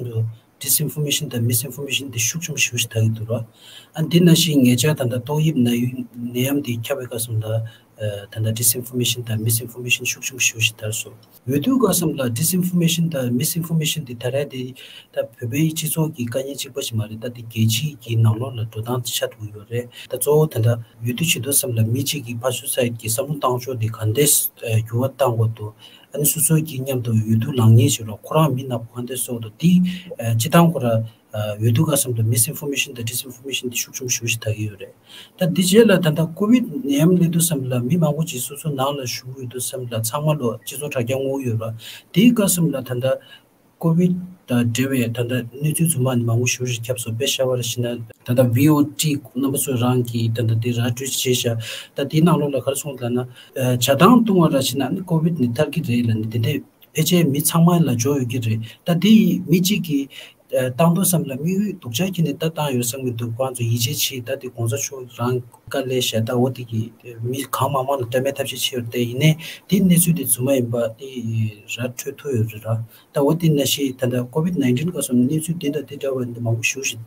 སུ་Disinformation དང་Misinformation དེ་ཤུགས་ཆེན་པོ་ཞེ་པོ་ཞིག་དར་གྱི་འདུག་ར། ཨ་འདི་ནང་བཞིན་ཉེ་ཆར་ད་ལྟ་ཏོག་དབྱིབས་ན་ཡུལ་ནད་ཡམས་དེ་ཁྱབ་པའི་སྐབས་སུ་ལ་ད་ལྟ་Disinformation དང་Misinformation ཤུགས་ཆེན་པོ་ཞེ་པོ་ཞིག་དར་སོང་། འོས་བསྡུ་སྐབས་སུ་ལ་Disinformation དང་Misinformation དེ་ད་རེས་དེ་ད་བོད་པའི་སྤྱི་ཚོགས་ཀྱི་དཀའ་ངལ་གཅིག་པ་ཞིག་མ་རེད། ད་དེ་རྒྱལ་སྤྱི་གི་ནང་ལོགས་ལ་འགྲོ་སྟངས་ཆགས་འགྲོ་གི་ཡོད་རེད། ད་གཙོ་བོ་ད་ལྟ་འོས་བསྡུ་བྱེད་དུས་ཙམ་ལ་མི་གཅིག་གིས་ཕར་ཚུར་ཚུར་གྱི་བསམ་བློ་བཏང་ཕྱོགས་དེ་ག་འདྲས་འགྱུར་བ་བཏང་དགོས་འདུག་ཨ་ནི་སོ་སོ་གི་མཉམ་དུ་འོས་བསྡུ་ལངས་མཁན་ཞིག་ལ་ཁོ་རང་མི་ནག་པོ་ག་འདྲས་བཟོ་འདུག་དེ་སྤྱི་བཏང་ཁོ་ར་འོས་བསྡུ་སྐབས་སུ་ལ་Misinformation དང་Disinformation དེ་ཤུགས་ཆེན་པོ་ཞེ་པོ་ཞིག་དར་གྱི་ཡོད་རེད། ད་འདི་རྗེས་ལ་ད་ལྟ་ཀོ་ཝིད་ནད་ཡམས་སླེབས་དུས་ཙམ་ལ་མི་མང་པོ་ཅིག་སོ་སོ་ནང་ལ་བཞུགས་ཡོད་དུས་ཙམ་ལ་ཚང་མ་ལོ་སྤྱི་ཚོགས་དྲ་རྒྱ་སྔོག་ཡོད་ར། དེའི་སྐབས་སུ་ལ་ད་ལྟ་ཀོ་ཝིད་དང་འབྲེལ་བའི་ད་ལྟ་གནས་ཚུལ་རྫུན་མ་ནི་མང་པོ་ཞེ་པོ་ཞིག་ཁྱབ་སོང་། དཔེ་བཞག་པར་བྱས་ན་ད་ལྟ་བྷི་ཨོ་ཊི་རྣམ་པ་ཚོ་རང་གིས་ད་ལྟ་འདི་ར་སྤྲོད་བྱས་ཤག་ད་དེའི་ནང་ལོགས་ལ་ག་རེ་གསུངས་ལབ་ན་ཇ་དང་བཏུང་བ་ར་བྱས་ན་ནི་ཀོ་ཝིད་ནི་ཐར་གྱི་རེད་ལབ་ནི་དེ་འདྲས་ཕལ་ཆེར་མི་ཚང་མ་ལ་འབྱོར་ཡོད་ཀྱི་རེད། ད་དེ་ཡི་མི་གཅིག་གིས་ཨ་བཏང་དུས་ཙམ་ལ་དམིགས་ཡུལ་སྡུག་ཅག་ཁྱེར་ནས་ད་བཏང་ཡོད་བསམ་གྱི་འདུག་ཁོང་ཚོ་ཡིད་ཆེས་བྱེད། ད་དེ་གོང་ས་མཆོག་རང་དཀའ་ལས་བཞག་ད་འོ་དེ་གི་མི་གང་མང་མང་ལ་བཀྲམ་པའི་ཐབས་ཤེས་བྱས་ཡོད་རེད། དེ་ཡིན་ནའི་དེ་གནས་ཚུལ་དེ་རྫུན་མ་ཡིན་པ་དེ་ར་འཕྲོད་ཐུབ་ཡོད་རེད་ར། ད་འོ་དེ་ནང་བཞིན་ད་ལྟ་ཀོ་ཝིད་ནའིན་ཊིན་སྐབས་སུ་གནས་ཚུལ་དེ་འདྲ་དེ་འདྲ་བ་འདི་མང་པོ་ཞེ་པོ་ཞིག་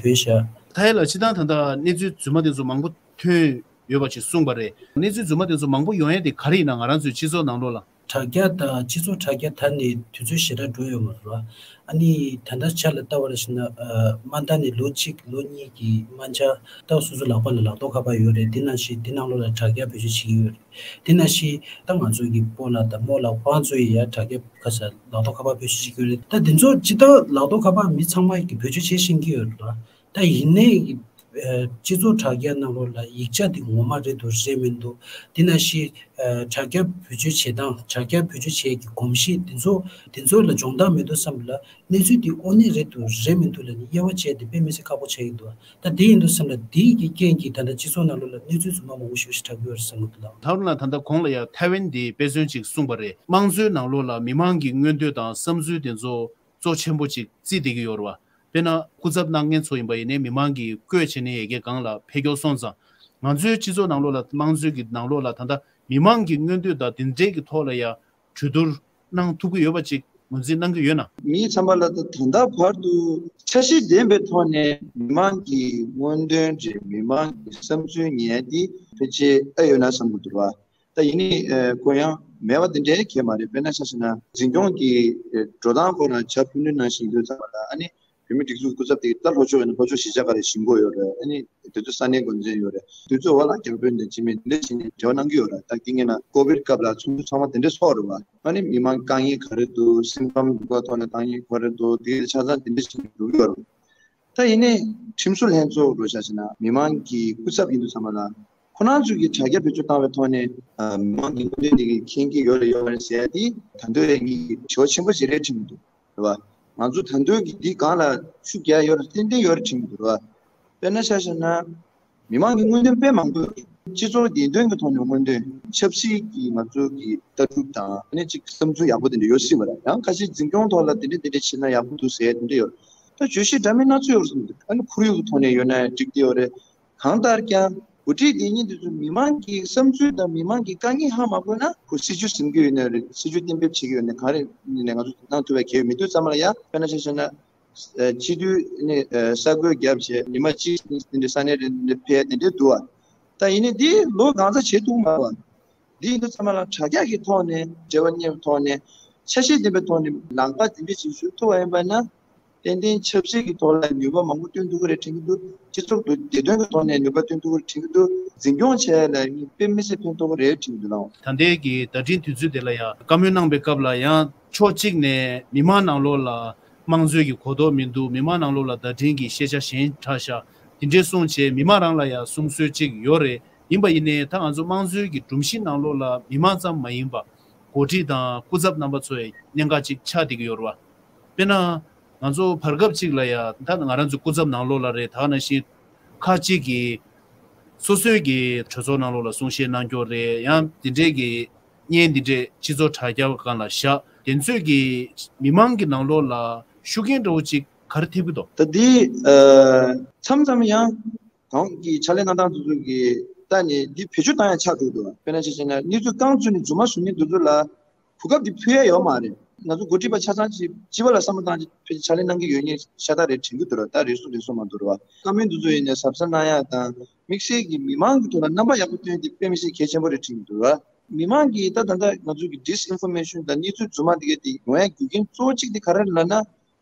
ཐོན་ཤག་ད་ཡ་ལ་སྤྱི་བཏང་ད་ལྟ་གནས་ཚུལ་རྫུན་མ་དེ་ཚོ་མང་པོ་ཐོན་ཡོད་པ་ཅིག་གསུངས་པ་རེད། གནས་ཚུལ་རྫུན་མ་དེ་ཚོ་མང་པོ་ཡོང་ཡ་དེ་ག་རེ་ཡིན་ན་ང་རང་ཚོའི་སྤྱི་ཚོགས་ནང་ལོགས་ལ། དྲ་རྒྱ་དང་སྤྱི་ཚོགས་དྲ་རྒྱ་ད་ནི་དུས་ཚོད་ཞེ་དྲག་འགྲོ་ཡོད་མ་རེད་བ། ཨ་ནི་ད་ལྟ་ཆ་ལ་ལྟ་བ་ར་ཞིག་ན་ཨ་དམའ་མཐའ་ནས་ལོ་གཅིག་ལོ་གཉིས་ཀྱི་དམའ་ཆ་ད་སོ་སོ་ལག་པ་ལ་ལག་ཐོག་ཁ་པར་ཡོད་རེད། དེ་ནང་བཞིན་དེ་ནང་ལོགས་ལ་དྲ་རྒྱ་བེད་སྤྱོད་བྱེད་ཀྱི་ཡོད་རེད། དེ་ནང་བཞིན་ད་ང་ཚོ་གི་སྤོ་ལགས་དང་རྨོ་ལགས་ཁོང་ཚོ་ཡི་ཡ་དྲ་རྒྱ་ཁ་ས་ལག་ཐོག་ཁ་པར་བེད་སྤྱོད་བྱེད་ཀྱི་ཡོད་རེད། ད་དེ་ཚོ་ཇི་ལྟར་ལག་ཐོག་ཁ་པར་མི་ཚང་མ་གི་བེད་སྤྱོད་བྱེད་ཤེས་ཀྱི་ཡོད་རེད་ལ། ད་ཡིན་ནའི་ཨ་སྤྱི་ཚོགས་དྲ་རྒྱ་ནང་ལོགས་ལ་ཡིག་ཆ་དེ་ངོ་མ་རེད་འདུག་རེད་མི་འདུག་དེ་ནང་བཞིན་ཨ་དྲ་རྒྱ་བེད་སྤྱོད་བྱེད་སྟངས་དྲ་རྒྱ་བེད་སྤྱོད་བྱེད་ཀྱི་གོམས་གཤིས་དེ་ཚོ་དེ་ཚོ་ལ་སྦྱོང་བརྡར་མེད་དུས་ཙམ་ལ་གནས་ཚུལ་དེ་དངོས་གནས་རེད་འདུག་རེད་མི་འདུག་ལབ་ནས་དབྱེ་བ་བྱས་ཏེ་དཔེ་མི་སྲིད་ཁག་པོ་ཆགས་ཀྱི་འདུག་ད་དེ་ཡིན་དུས་ཙམ་ལ་དེའི་གི་རྐྱེན་གྱིས་ད་ལྟ་སྤྱི་ཚོགས་ནང་ལོགས་ལ་གནས་ཚུལ་རྫུན་མ་མང་པོ་ཞེ་པོ་ཞིག་གྲགས་ཀྱི་ཡོད་རེད་བསམ་གྱི་འདུག་ལགས། ད་རུང་ལ་ད་ལྟ་གོང་ལ་ཡ་ཐའེ་ཝན་དེ་དཔེ་མཚོན་ཅིག་གསུངས་པ་རེད། དམངས་གཙོའི་ནང་ལོགས་ལ་མི་མང་གི་མངོན་འདོད་དང་བསམ་ཚུལ་དེ་ཚོ་གཙོ་ཆེན་པོ་ཅིག་བརྩིས་བསྡད་ཀྱི་ཡོད་རེད་བ། དཔེར་ན་སྐུ་ཚབ་གནང་མཁན་ཚོ་ཡིན་པ་ཡིན་ནའི་མི་མང་གིས་བསྐོས་བྱས་ནས་ཡ་གི་སྒང་ལ་འཕེལ་འགྱུར་སོང་ཙང་། ང་ཚོའི་སྤྱི་ཚོགས་ནང་ལོགས་ལ་དམངས་གཙོའི་གི་ནང་ལོགས་ལ་ད་ལྟ་མི་མང་གི་མངོན་འདོད་དང་དེ་འདྲའི་གི་ཐོག་ལ་ཡ་གྲོས་བསྡུར་གནང་ཐུབ་ཀྱི་ཡོད་པ་ཅིག་ངོས་འཛིན་གནང་གི་ཡོད་ན། མིའི་ཚང་མ་ལ་ད་ད་ལྟ་བར་དུ་འཆར་གཞི་ལྡན་པའི་ཐོག་ནས་མི་མང་གི་མངོན་འདོན་རེད། མི་མང་གི་བསམ་ཚུལ་ཉན་ཡ་དེ་ཕལ་ཆེར་ཨེ་ཡོད་ན་བསམ་གྱི་འདུག་བ། ད་ཡིན་ནའི་ཨ་ཁོ་ཡང་མེད་པ་དེ་འདྲའི་གང་ཡང་མ་རེད། དཔེར་ན་ཆ་བཞག་ན་འཛིན་སྐྱོང་གི་ཨ་འགྲོ་སྟངས་སྐོར་ལ་བྱ་ཕུལ་ནུས་ནང་བཞིན་ཡིན་དུས་ཙམ་པ་ལ་ཨ་ནི་བོད་མིའི་སྒྲིག་འཛུགས་སྐུ་ཚབ་དེ་ད་ལྷོ་ཕྱོགས་ཡིན་ན་ལྷོ་ཕྱོགས་གཞིས་ཆགས་ག་རེ་བཞེངས་དགོས་ཡོད་རེད། ཨ་ནི་དེ་ཚོ་ས་གནས་འགོ་འཛིན་ཡོད་རེད། དེ་ཚོ་འོག་ལ་རྒྱ་བོད་འདི་འཇིགས་མེད་འདི་འདྲ་བྱས་ནས་འབྲེལ་བ་གནང་གི་ཡོད་རེད། ད་དེ་སྔོན་ལ་ཀོ་བིད་སྐབས་ལ་ཚོགས་འདུ་ཚང་མ་དེ་འདྲས་ཚོགས་རེད་བ། ཨ་ནི་མི་མང་དཀའ་ངལ་ག་རེ་འདུག་སེམས་ཁམས་སྒྲིག་པ་ཐོག་ནས་དཀའ་ངལ་ག་རེ་འདུག་དེ་ཆ་ཚང་དེ་འདྲས་བྱས་ནས་འགྲོ་གི་ཡོད་རེད། ད་ཡིན་ནའི་ཁྲིམས་བཟོ་ལྷན་ཚོགས་རུ་ཆ་བཞག་ན་མི་མང་གི་སྐུ་ཚབ་ཡིན་དུས་ཙམ་པ་ལ་ཁོ་རང་ཚོ་གི་དྲ་རྒྱ་བེད་སྤྱོད་བཏང་བའི་ཐོག་ནས་ཨ་མི་མང་གི་མངོན་འདོད་འདི་གི་མཁྱེན་གྱི་ཡོད་རེད་ཡོད་མ་རེད་ཟེར་ཡ་དེ་ད་དུང་ཡང་ངས་དྲི་བ་ཆེན་པོ་ཞིག་རེད་དྲན་གྱི་འདུག་རེད་བ། ང་ཚོ་ད་དུང་གི་འདི་སྒང་ལ་ཤུགས་རྒྱག་ཡོད་རེད། ཏན་ཏན་ཡོད་རེད་དྲན་གྱི་འདུག་རེད་བ། དཔེར་ན་ཆ་བཞག་ན་མི་མང་གི་མངོན་འདོད་དཔེ་མང་པོ་ཡོད་རེད། སྤྱི་ཚོགས་བདེན་དོན་གྱི་ཐོག་ནས་མངོན་འདོད། ཆབ་སྲིད་ཀྱི་ང་ཚོ་གི་ལྟ་གྲུབ་དང་ཨ་ནི་གཅིག་བསམ་ཚུལ་ཡག་པོ་དེ་འདྲ་ཡོད་སྲིད་པ་རེད། ཡང་ཁ་ཤས་འཛིན་སྐྱོང་ཐོག་ལ་དེ་འདྲ་དེ་འདྲ་བྱས་ན་ཡག་པོ་འདུག་ཟེར་དེ་འདྲ་ཡོད་རེད། ད་བརྗོད་གཞི་འདྲ་མིན་སྣ་ཚོགས་ཡོད་རེད་བསམ་འདུག་ཨ་ནི་ཁོར་ཡུག་གི་ཐོག་ནས་ཡོད་ན་འགྲིག་བསྡད་ཡོད་རེད། གང་ལྟར་ཀྱང་འགོ་ཁྲིད་དེ་ཉིད་དེ་ཚོ་མི་མང་གི་བསམ་ཚུལ་དང་མི་མང་གི་དཀའ་ངལ་ཧ་མ་གོ་ན་ཁོ་སྲིད་ཇུས་འཛིན་གྱི་ཡོད་ན་རེད། སྲིད་ཇུས་གཏན་འབེབས་བྱེད་ཀྱི་ཡོད་ན་གང་རེད་ནས་ང་ཚོ་གནང་ཐུབ་པའི་གལ་ཡོད་མི་འདུག་ཚང་མ་ལ་ཡ་དཔེར་ན་ཆ་བཞག་ན་སྤྱི་འཐུས་ནས་གསར་འགོད་བརྒྱབ་བྱས་ཉི་མ་གཅིག་གཉིས་དེ་འདྲའི་ས་གནས་རེ་ནས་ཕེབས་དེ་འདྲའི་འདུག་བ། ད་ཡིན་ནའི་འདི་ལོ་གང་ཙམ་བྱེད་ཐུབ་མ་རེད་བ། འདི་ཡིན་དུས་ཚང་མ་ལ་དྲ་རྒྱ་གི་ཐོག་ནས་འབྲེལ་བ་གཉེར་བའི་ཐོག་ནས་ཆ་ཤས་ལྡན་པའི་ཐོག་ནས་ལམ་ཁ་འདི་འདྲ་ཞིག་ཞུགས་ཐུབ་པ་ཡིན་པ་ན། ཏན་ཏན་ཆབ་སྲིད་ཀྱི་ཐོག་ལ་ནུས་པ་མང་པོ་བཏོན་ཐུབ་ཀྱི་རེད་དྲན་གྱི་འདུག་སྤྱི་ཚོགས་འདུ་བདེ་དོན་གྱི་ཐོག་ནས་ནུས་པ་བཏོན་ཐུབ་ཀྱི་རེད་དྲན་གྱི་འདུག་འཛིན་སྐྱོང་བྱས་ལ་དཔེ་མི་སྲིད་ཕན་ཐོགས་ཀྱི་རེད་དྲན་གྱི་འདུག་ལགས། ད་ལྟའི་གི་བརྡ་འཕྲིན་དུས་ཚོད་དེ་ལ་ཡང་བཀའ་མོལ་གནང་པའི་སྐབས་ལ་ཡང་ཕྱོགས་གཅིག་ནས་མི་མང་ནང་ལོགས་ལ་དམངས་གཙོའི་གི་གོ་རྟོགས་མི་འདུག་མི་མང་ནང་ལོགས་ལ་བརྡ་འཕྲིན་གྱི་ཤེས་བྱ་ཞན་དྲགས་ཤག་དེ་འདྲས་གསུངས་བྱས་མི་མང་རང་ལ་ཡང་གསུང་སྲོལ་གཅིག་ཡོད་རེད། ཡིན་པ་ཡིན་ནའི་ད་ང་ཚོ་དམངས་གཙོའི་གི་སྒྲོམ་གཞི་ནང་ལོགས་ལ་མི་མང་ཙམ་མ་ཡིན་པ་འགོ་ཁྲིད་དང་སྐུ་ཚབ་རྣམ་པ་ཚོ་ཡི་གནད་འགག་ཅིག་ཆགས་བསྡད་ཀྱི་ཡོད་རེད་བ། དཔེར་ན། ང་ཚོ་བར་སྐབས་ཅིག་ལ་ཡ་ད་ང་རང་ཚོའི་སྐུ་ཚབ་ནང་ལོགས་ལ་རེད། ད་ནང་བཞིན་ཁག་ཅིག་གིས་སོ་སོའི་གི་གྲོས་ཚོགས་ནང་ལོགས་ལ་གསུང་བཤད་གནང་སྐྱོར་རེད། ཡང་འདི་འདྲས་ཀྱི་བརྙན་འདི་འདྲས་སྤྱི་ཚོགས་དྲ་རྒྱ་སྒང་ལ་བཞག་དེ་ཚོས་གི་མི་མང་གི་ནང་ལོགས་ལ་ཤུགས་རྐྱེན་འདྲ་བོ་ཅིག་ག་རེ་ཐེབས་ཀྱི་འདུག་ད་འདི་མཚམས་མཚམས་ཡང་གང་གི་ཕྱག་ལས་གནང་སྟངས་དེ་ཚོ་གི་ལྟ་ནས་འདི་བེད་སྤྱོད་བཏང་ཡ་ཆགས་འགྲོ་འདུག་དཔེར་ན་ཆ་བཞག་ན་གནས་ཚུལ་རྐང་བཙུགས་ནས་རྫུན་མ་བཟོ་མཁན་དེ་ཚོ་ལ། གོ་སྐབས་འདི་ཕུལ་ཡ་ཡོད་མ་རེད། ང་ཚོ་འགོ་ཁྲིད་པ་ཆ་ཚང་གཅིག་སྤྱི་པ་ལ་བསམ་བློ་བཏང་ཕྱག་ལས་གནང་གི་ཡོད་མཁན་ཤ་སྟག་རེད་དྲན་གྱི་འདུག་ར། ད་རེ་ཟུང་རེ་ཟུང་མ་འདུག་ར་བ། བཀའ་མོལ་འདི་ཚོ་ཡིན་ནའི་གཟབ་གཟབ་གནང་ཡ་དང་དམིགས་བསལ་གྱི་མི་མང་གི་ཐོག་ལ་རྣམ་པ་ཡག་པོ་སྟོན་དེ་དཔེ་མི་སྲིད་གལ་ཆེན་པོ་རེད་དྲན་གྱི་འདུག་ར། མི་མང་གིས་ད་ད་ལྟ་ང་ཚོ་གི་ཌིསི་ཨིན་ཕོར་མེ་ཤན་དང་གནས་ཚུལ་རྫུན་མ་དེ་གས་དེ་ཡོང་ཡ་རྒྱུ་རྐྱེན་གཙོ་བོ་གཅིག་དེ་ག་རེ་རེད་ལབ་ན།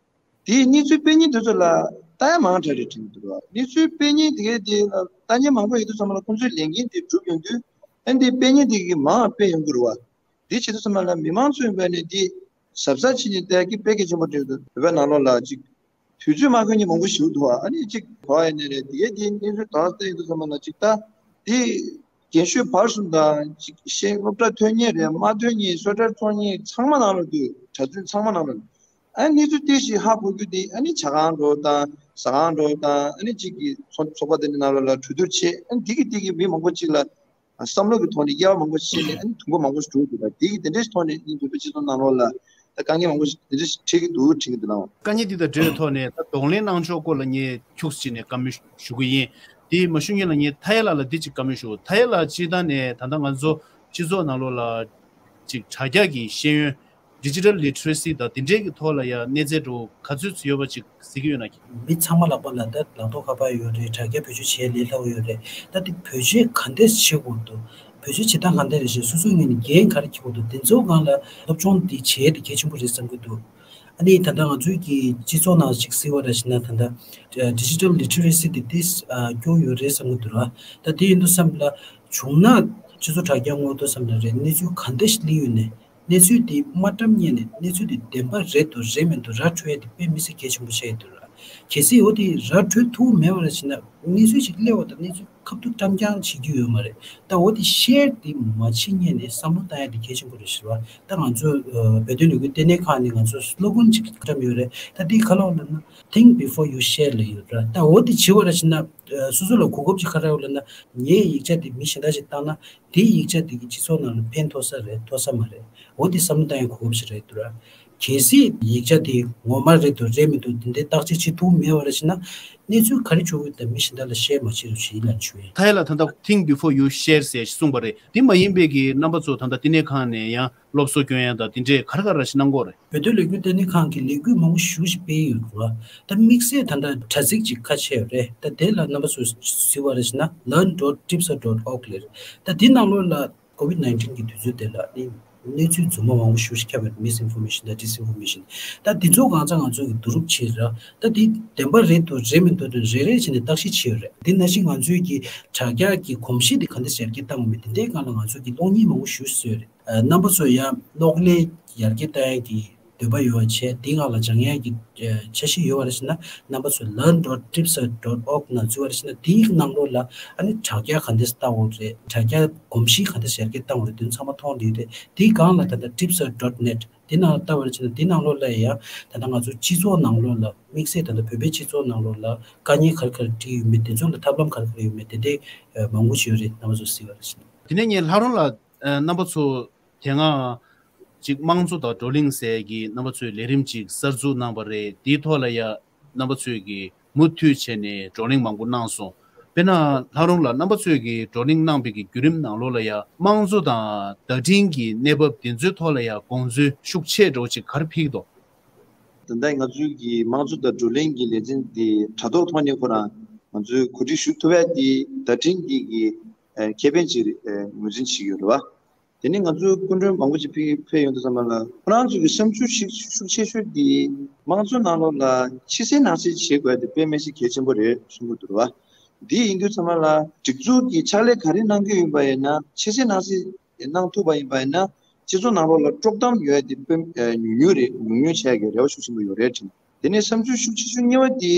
དེའི་གནས་ཚུལ་སྤེལ་མཁན་དེ་ཚོ་ལ་ལྟ་ཡ་མང་དྲགས་རེད་དྲན་གྱི་འདུག་ར། གནས་ཚུལ་སྤེལ་མཁན་དེ་གས་དེ་ལ་ལྟ་མཁན་མང་པོ་ཡོད་དུས་ཙམ་ལ་ཁོང་ཚོའི་ལས་འགན་དེ་འགྲུབ་ཡོང་དུས་ཨ་ནི་དེ་སྤེལ་མཁན་དེ་གས་མང་སྤེལ་ཡོང་གི་རེད་བ། དེ་བྱེད་དུས་ཙམ་ལ་མི་མང་ཚོའི་ངོས་ནས་དེ་གཟབ་གཟབ་བྱས་ནས་བལྟ་གི་དཔེ་གལ་ཆེན་པོ་འདྲ་འདུག་བོད་པའི་ནང་ལོགས་ལ་ཅིག་དུས་ཚོད་མ་འཁོར་མཁན་མང་པོ་ཞིག་འདུག་ཨ་ནི་ཅིག་ག་པར་ཡིན་ནའི་རེད། དེ་གས་དེ་གནས་ཚུལ་དག་བལྟ་ཡོང་དུས་ཙམ་ལ་ཅིག་ལྟ་དེ་རྒན་ཤོས་བར་གསུམ་དང་ཅིག་ཤེས་སློབ་གྲྭ་ཐོན་མཁན་རེད། མ་ཐོན་མཁན་སོ་ཊར་བཙོང་མཁན་ཚང་མ་ནང་ལོགས་འདུག་གྲྭ་བཙུན་ཚང་མ་ནང་ལོགས་ཨ་ནི་གནས་ཚུལ་ཏོག་ཙམ་ཧ་གོ་རྒྱུ་དེ་ཨ་ནི་ཇ་ཁང་འགྲོ་དང་ཟ་ཁང་འགྲོ་དང་ཨ་ནི་ཅིག་གི་ཚོགས་ཚོགས་པ་དེ་འདྲ་ནང་ལོགས་ལ་གྲོས་བསྡུར་བྱེད། ཨ་ནི་དེ་གི་དེ་གི་མི་མང་པོ་ཅིག་ལ། བསམ་བློ་གི་ཐོག་ནས་དབྱེ་བ་མང་པོ་ཕྱེ་ནས་ཨ་ནི་དུམ་བུ་མང་པོ་ཞིག་འགྲོ་གི་འདུག་དེ་གི་དེ་འདྲའི་ཐོག་ནས་ཨ་ནི་བོད་པའི་སྤྱི་ཚོགས་ནང་ལོགས་ལ་ད་དཀའ་ངལ་མང་པོ་ཞིག་དེ་འདྲ་ཞིག་འཕྲད་ཀྱི་འདུག་དྲན་གྱི་འདུག་ལགས། དཀའ་ངལ་འདི་དང་འབྲེལ་བའི་ཐོག་ནས་ད་གདོང་ལེན་གནང་ཕྱོགས་སྐོར་ལ་ངས་ཁྱུག་ཙམ་ཅིག་ནས་བཀའ་མོལ་ཞུ་གི་ཡིན། དེ་མ་ཞུ་སྔོན་ལ་ངས་མཐའ་ཡས་ལགས་ལ་འདི་ཅིག་བཀའ་མོལ་ཞུ། མཐའ་ཡས་ལགས་སྤྱིར་བཏང་ནས་ད་ལྟ་ང་ཚོ་སྤྱི་ཚོགས་ནང་ལོགས་ལ་ཅིག་དྲ་རྒྱ་གི་ཤེས་ཡོན། ཌི་ཇི་ཊལ་ལི་ཊི་རེ་སི་དང་དེ་འདྲའི་གི་ཐོག་ལ་ཡང་གནས་ཚད་འདྲ་བོ་ག་ཚོད་ཙམ་ཡོད་པ་ཅིག་གཟིགས་ཀྱི་ཡོད་ན། མི་ཚང་མ་ལག་པ་ལ་ད་ལག་ཐོག་ཁ་པར་ཡོད་རེད། དྲ་རྒྱ་བེད་སྤྱོད་བྱེད་ལས་སླ་པོ་ཡོད་རེད། ད་དེ་བེད་སྤྱོད་ག་འདྲས་བྱེད་དགོས་འདུག་བེད་སྤྱོད་བྱེད་སྟངས་ག་འདྲས་རེད་ཞེས་སོ་སོའི་ངོས་ནས་འགན་ག་རེ་འཁྱེར་དགོས་འདུག་དེ་ཚོའི་སྒང་ལ་སློབ་སྦྱོང་འདི་བྱེད་ཡས་དེ་གལ་ཆེན་པོ་རེད་བསམ་གྱི་འདུག་ཨ་ནི་ད་ལྟ་ང་ཚོའི་གི་སྤྱི་ཚོགས་ནང་ཅིག་གཟིགས་པ་ར་ཞིག་ན་ད་ལྟ་ཌི་ཇི་ཊལ་ལི་ཊི་རེ་སི་དེ་ཏོག་ཙམ་སྐྱོ་ཡོད་རེད་བསམ་གྱི་འདུག་ར། ད་དེ་ཡིན་དུས་ཙམ་ལ་བྱུང་ན་སྤྱི་ཚོགས་དྲ་རྒྱ་སྔོག་དུས་ཙམ་ལ་རེད། གནས་ཚུལ་ག་འདྲས་ཤིག་སླེབས་ཡོད་ནས། གནས་ཚུལ་དེ་མ་བཀྲམ་སྔོན་ནས་གནས་ཚུལ་དེ་བདེན་པ་རེད་འདུག་རེད་མི་འདུག་ར་འཕྲོད་ཡ་དེ་དཔེ་མི་སྲིད་གལ་ཆེན་པོ་ཆགས་ཡོད་འདུག་ར། གལ་སྲིད་འོ་དེ་ར་འཕྲོད་ཐུབ་མེད་པ་ར་བྱས་ན་གནས་ཚུལ་ཞིག་སླེབས་པ་དང་གནས་ཚུལ་ཁ་ཐུག་བཀྲམ་རྐྱང་བྱེད་རྒྱུ་ཡོད་མ་རེད། ད་འོ་དེ་ཤེར་དེ་མ་བྱེད་སྔོན་ནས་བསམ་བློ་བཏང་ཡ་དེ་གལ་ཆེན་པོ་རེད་ཟེར་བ། ད་ང་ཚོ་ཨ་བོད་དོན་ལས་འགུལ་ལྟེ་གནས་ཁང་ནས་ང་ཚོ་སློ་གོན་ཅིག་བཀྲམ་ཡོད་རེད། ད་དེ་ག་ལ་ལབ་ན། Think before you share ལབ་ཡོད་ར། ད་འོ་དེ་བྱེད་པ་ར་བྱས་ན་ཨ་སོ་སོ་ལ་གོ་སྐབས་ཅིག་ག་རེ་ཡོད་ལབ་ན། ངའི་ཡིག་ཆ་དེ་མི་གཞན་དག་ཅིག་བཏང་ན། དེའི་ཡིག་ཆ་དེ་གིས་སྤྱི་ཚོགས་ནང་ལ་ཕན་ཐོགས་ས་རེད་ཐོགས་ས་མ་རེད། འོ་དེ་བསམ་བློ་བཏང་ཡའི་གོ་སྐབས་ཤིག་རེད་འདུག་ར། གལ་སྲིད་ཡིག་ཆ་དེ་ངོ་མ་རེད་འདུག་རེད་མི་འདུག་དེ་འདྲའི་བརྟག་དཔྱད་བྱེད་ཐུབ་མེད་པ་ར་བྱས་ན། གནས་ཚུལ་ག་རེ་བྱུང་ཡོད་དེ་མི་གཞན་དག་ལ་ཤེར་མ་བྱེད་རོགས་ཞེས་ཡིད་ལ་ཞུ་ཡ། མཐའ་ཡས་ལགས་ད་ལྟ་Think before you share ཟེར་གསུངས་པ་རེད། དེ་མ་ཡིན་པའི་གི་རྣམ་པ་ཚོ་ད་ལྟ་བསྟི་གནས་ཁང་ནས་ཡང་སློབ་གསོ་སྐྱོན་ཡ་དང་དེ་འདྲས་ག་རེ་ག་རེ་ཞིག་གནང་གི་ཡོད་རེད། བོད་དོན་ལས་འགུལ་ལྟེ་གནས་ཁང་གི་ལས་འགུལ་མང་པོ་ཞེ་པོ་ཅིག་སྤེལ་ཡོད་རེད་བ། ད་དམིགས་བསལ་ད་ལྟ་དྲ་ཚིགས་ཅིག་ཁ་ཕྱེ་ཡོད་རེད། ད་དེ་ལ་རྣམ་པ་ཚོས་གཟིགས་པ་རེད་ཟེར་ན་learn dot tipsa dot org ལབ་རེད། ད་དེ་ནང་ལོགས་ལ་COVID nineteen གི་དུས་ཚོད་དེ་ལ་ནི་གནས་ཚུལ་རྫུན་མ་མང་པོ་ཞེ་པོ་ཅིག་ཁྱབ་ཡོད་རེད། Misinformation དང་Disinformation། ད་དེ་ཚོ་གང་ཚང་ང་ཚོས་ཀྱི་བསྡུ་རུབ་བྱས་ར། ད་དེ་བདེན་པ་རེད་འདུག་རེད་མི་འདུག་དེ་རེ་རེ་བྱས་ནས་བརྟག་ཞིབ་བྱས་ཡོད་རེད། དེ་ནང་བཞིན་ང་ཚོས་ཀྱི་དྲ་རྒྱ་གི་གོམས་གཤིས་དེ་ག་འདྲ་ཡར་རྒྱས་བཏང་དགོས་མིན་དེ་འདྲའི་སྒང་ལ་ང་ཚོས་ཀྱི་གློག་བརྙན་མང་པོ་ཞེ་པོ་བཟོས་ཡོད་རེད། རྣམ་པ་ཚོ་ཡང་གློག་ཀླད་ཡར་རྒྱས་གཏོང་ཡག་གི་འདོད་པ་ཡོད་པ་བྱས། དེའི་ངང་ལ་སྦྱང་ཡག་གི་འཆར་གཞི་ཡོད་པ་རེད་ཟེར་ན། རྣམ་པ་ཚོས་learn dot tipsa dot org ནང་འཛུལ་བ་རེད་ཟེར་ན། དེའི་ནང་ལོགས་ལ་ཨ་ནི་དྲ་རྒྱ་ག་འདྲས་བལྟ་དགོས་རེད། དྲ་རྒྱ་གོམས་གཤིས་ག་འདྲས་ཡར་རྒྱས་གཏོང་དགོས་རེད། དེ་ཚང་མ་མཐོང་བསྡད་ཡོད་རེད། དེའི་སྒང་ལ་ད་ལྟ་tipsa dot net དེ་ནང་ལ་བལྟ་བ་རེད་ཟེར་ན། དེ་ནང་ལོགས་ལ་ཡང་ད་ལྟ་ང་ཚོ་སྤྱི་ཚོགས་ནང་ལོགས་ལ་དམིགས་བསལ་ད་ལྟ་བོད་པའི་སྤྱི་ཚོགས་ནང་ལོགས་ལ་དཀའ་ངལ་ག་རེ་ག་རེ་འཕྲད་ཡོད་མེད། དེ་ཚོ་ལ་ཐབས་ལམ་ག་རེ་ག་རེ་ཡོད་མེད་དེ་འདྲས་མང་པོ་ཞིག་ཡོད་རེད། རྣམ་པ་ཚོས་གཟིགས་པ་རེད་ཟེར་ན། དེ་ནས་ངས་ལྷ་རོང་ལགས། ཨ་རྣམ་པ་ཚོ་དེ་སྔ་ཅིག་དམངས་གཙོ་དང་བགྲོ་གླེང་ཟེར་གྱི་རྣམ་པ་ཚོས་ལས་རིམ་ཅིག་གསར་འཛུགས་གནང་བ་རེད། དེའི་ཐོག་ལ་ཡ་རྣམ་པ་ཚོས་ཀྱིས་མུ་མཐུད་བྱས་ནས་བགྲོ་གླེང་མང་པོ་གནང་སོང་། དཔེར་ན་ལྷ་རོང་ལགས་རྣམ་པ་ཚོས་ཀྱིས་བགྲོ་གླེང་གནང་བའི་གི་བརྒྱུད་རིམ་ནང་ལོགས་ལ་ཡ་དམངས་གཙོ་དང་བརྡ་འཕྲིན་གྱི་གནས་བབ་དེ་ཚོའི་ཐོག་ལ་ཡ་དགོངས་ཚུལ་ཤུགས་ཆེ་འདྲ་བོ་ཅིག་ག་རེ་ཕེབས་ཀྱི་འདུག་ད་ལྟ་ང་ཚོའི་གི་དམངས་གཙོ་དང་བགྲོ་གླེང་གི་ལས་འཛིན་དེ་དྲ་ཐོག་ཐོག་ནས་ཁོ་རང་ང་ཚོའི་གོ་སྒྲིག་ཞུ་ཐུབ་ཡ་དེ་བརྡ་འཕྲིན་གྱི་གི་ ཨ་ཁེ་ཕན་ཅིག་རེད། ཨ་ངོས་འཛིན་བྱེད་ཀྱི་ཡོད་རེད་བ། དེ་ནས་ང་ཚོའི་སྐུ་མགྲོན་མང་པོ་ཅིག་ཕེབས་ཕེབས་ཡོང་དུས་ཙམ་པ་ལ་ཁོ་རང་ཚོ་གི་བསམ་ཚུལ་ཤུགས་ཤུགས་ཆེ་ཤོས་དེ་དམངས་གཙོའི་ནང་ལོགས་ལ་ཕྱི་གསལ་ནང་གསལ་བྱེད་དགོས་དེ་དཔེ་མི་སྲིད་གལ་ཆེན་པོ་རེད་གསུང་གི་འདུག་རེད་བ། འདི་ཡིན་དུས་ཙམ་པ་ལ་སྒྲིག་འཛུགས་ཀྱི་ཕྱག་ལས་ག་རེ་གནང་གི་ཡིན་པ་ཡིན་ན་ཕྱི་གསལ་ནང་གསལ་གནང་ཐུབ་པ་ཡིན་པ་ཡིན་ན་སྤྱི་ཚོགས་ནང་ལོགས་ལ་དཀྲོག་གཏམ་ཡོད་དེ་དཔེ་ཉུང་ཉུང་རེད། ཉུང་ཉུང་བྱས་ཀྱི་རེ་བ་ཤུགས་ཆེན་པོ་ཡོད་རེད་དྲན། དེ་ནས་བསམ་ཚུལ་ཤུགས་ཆེ་ཤོས་གཉིས་པ་དེ་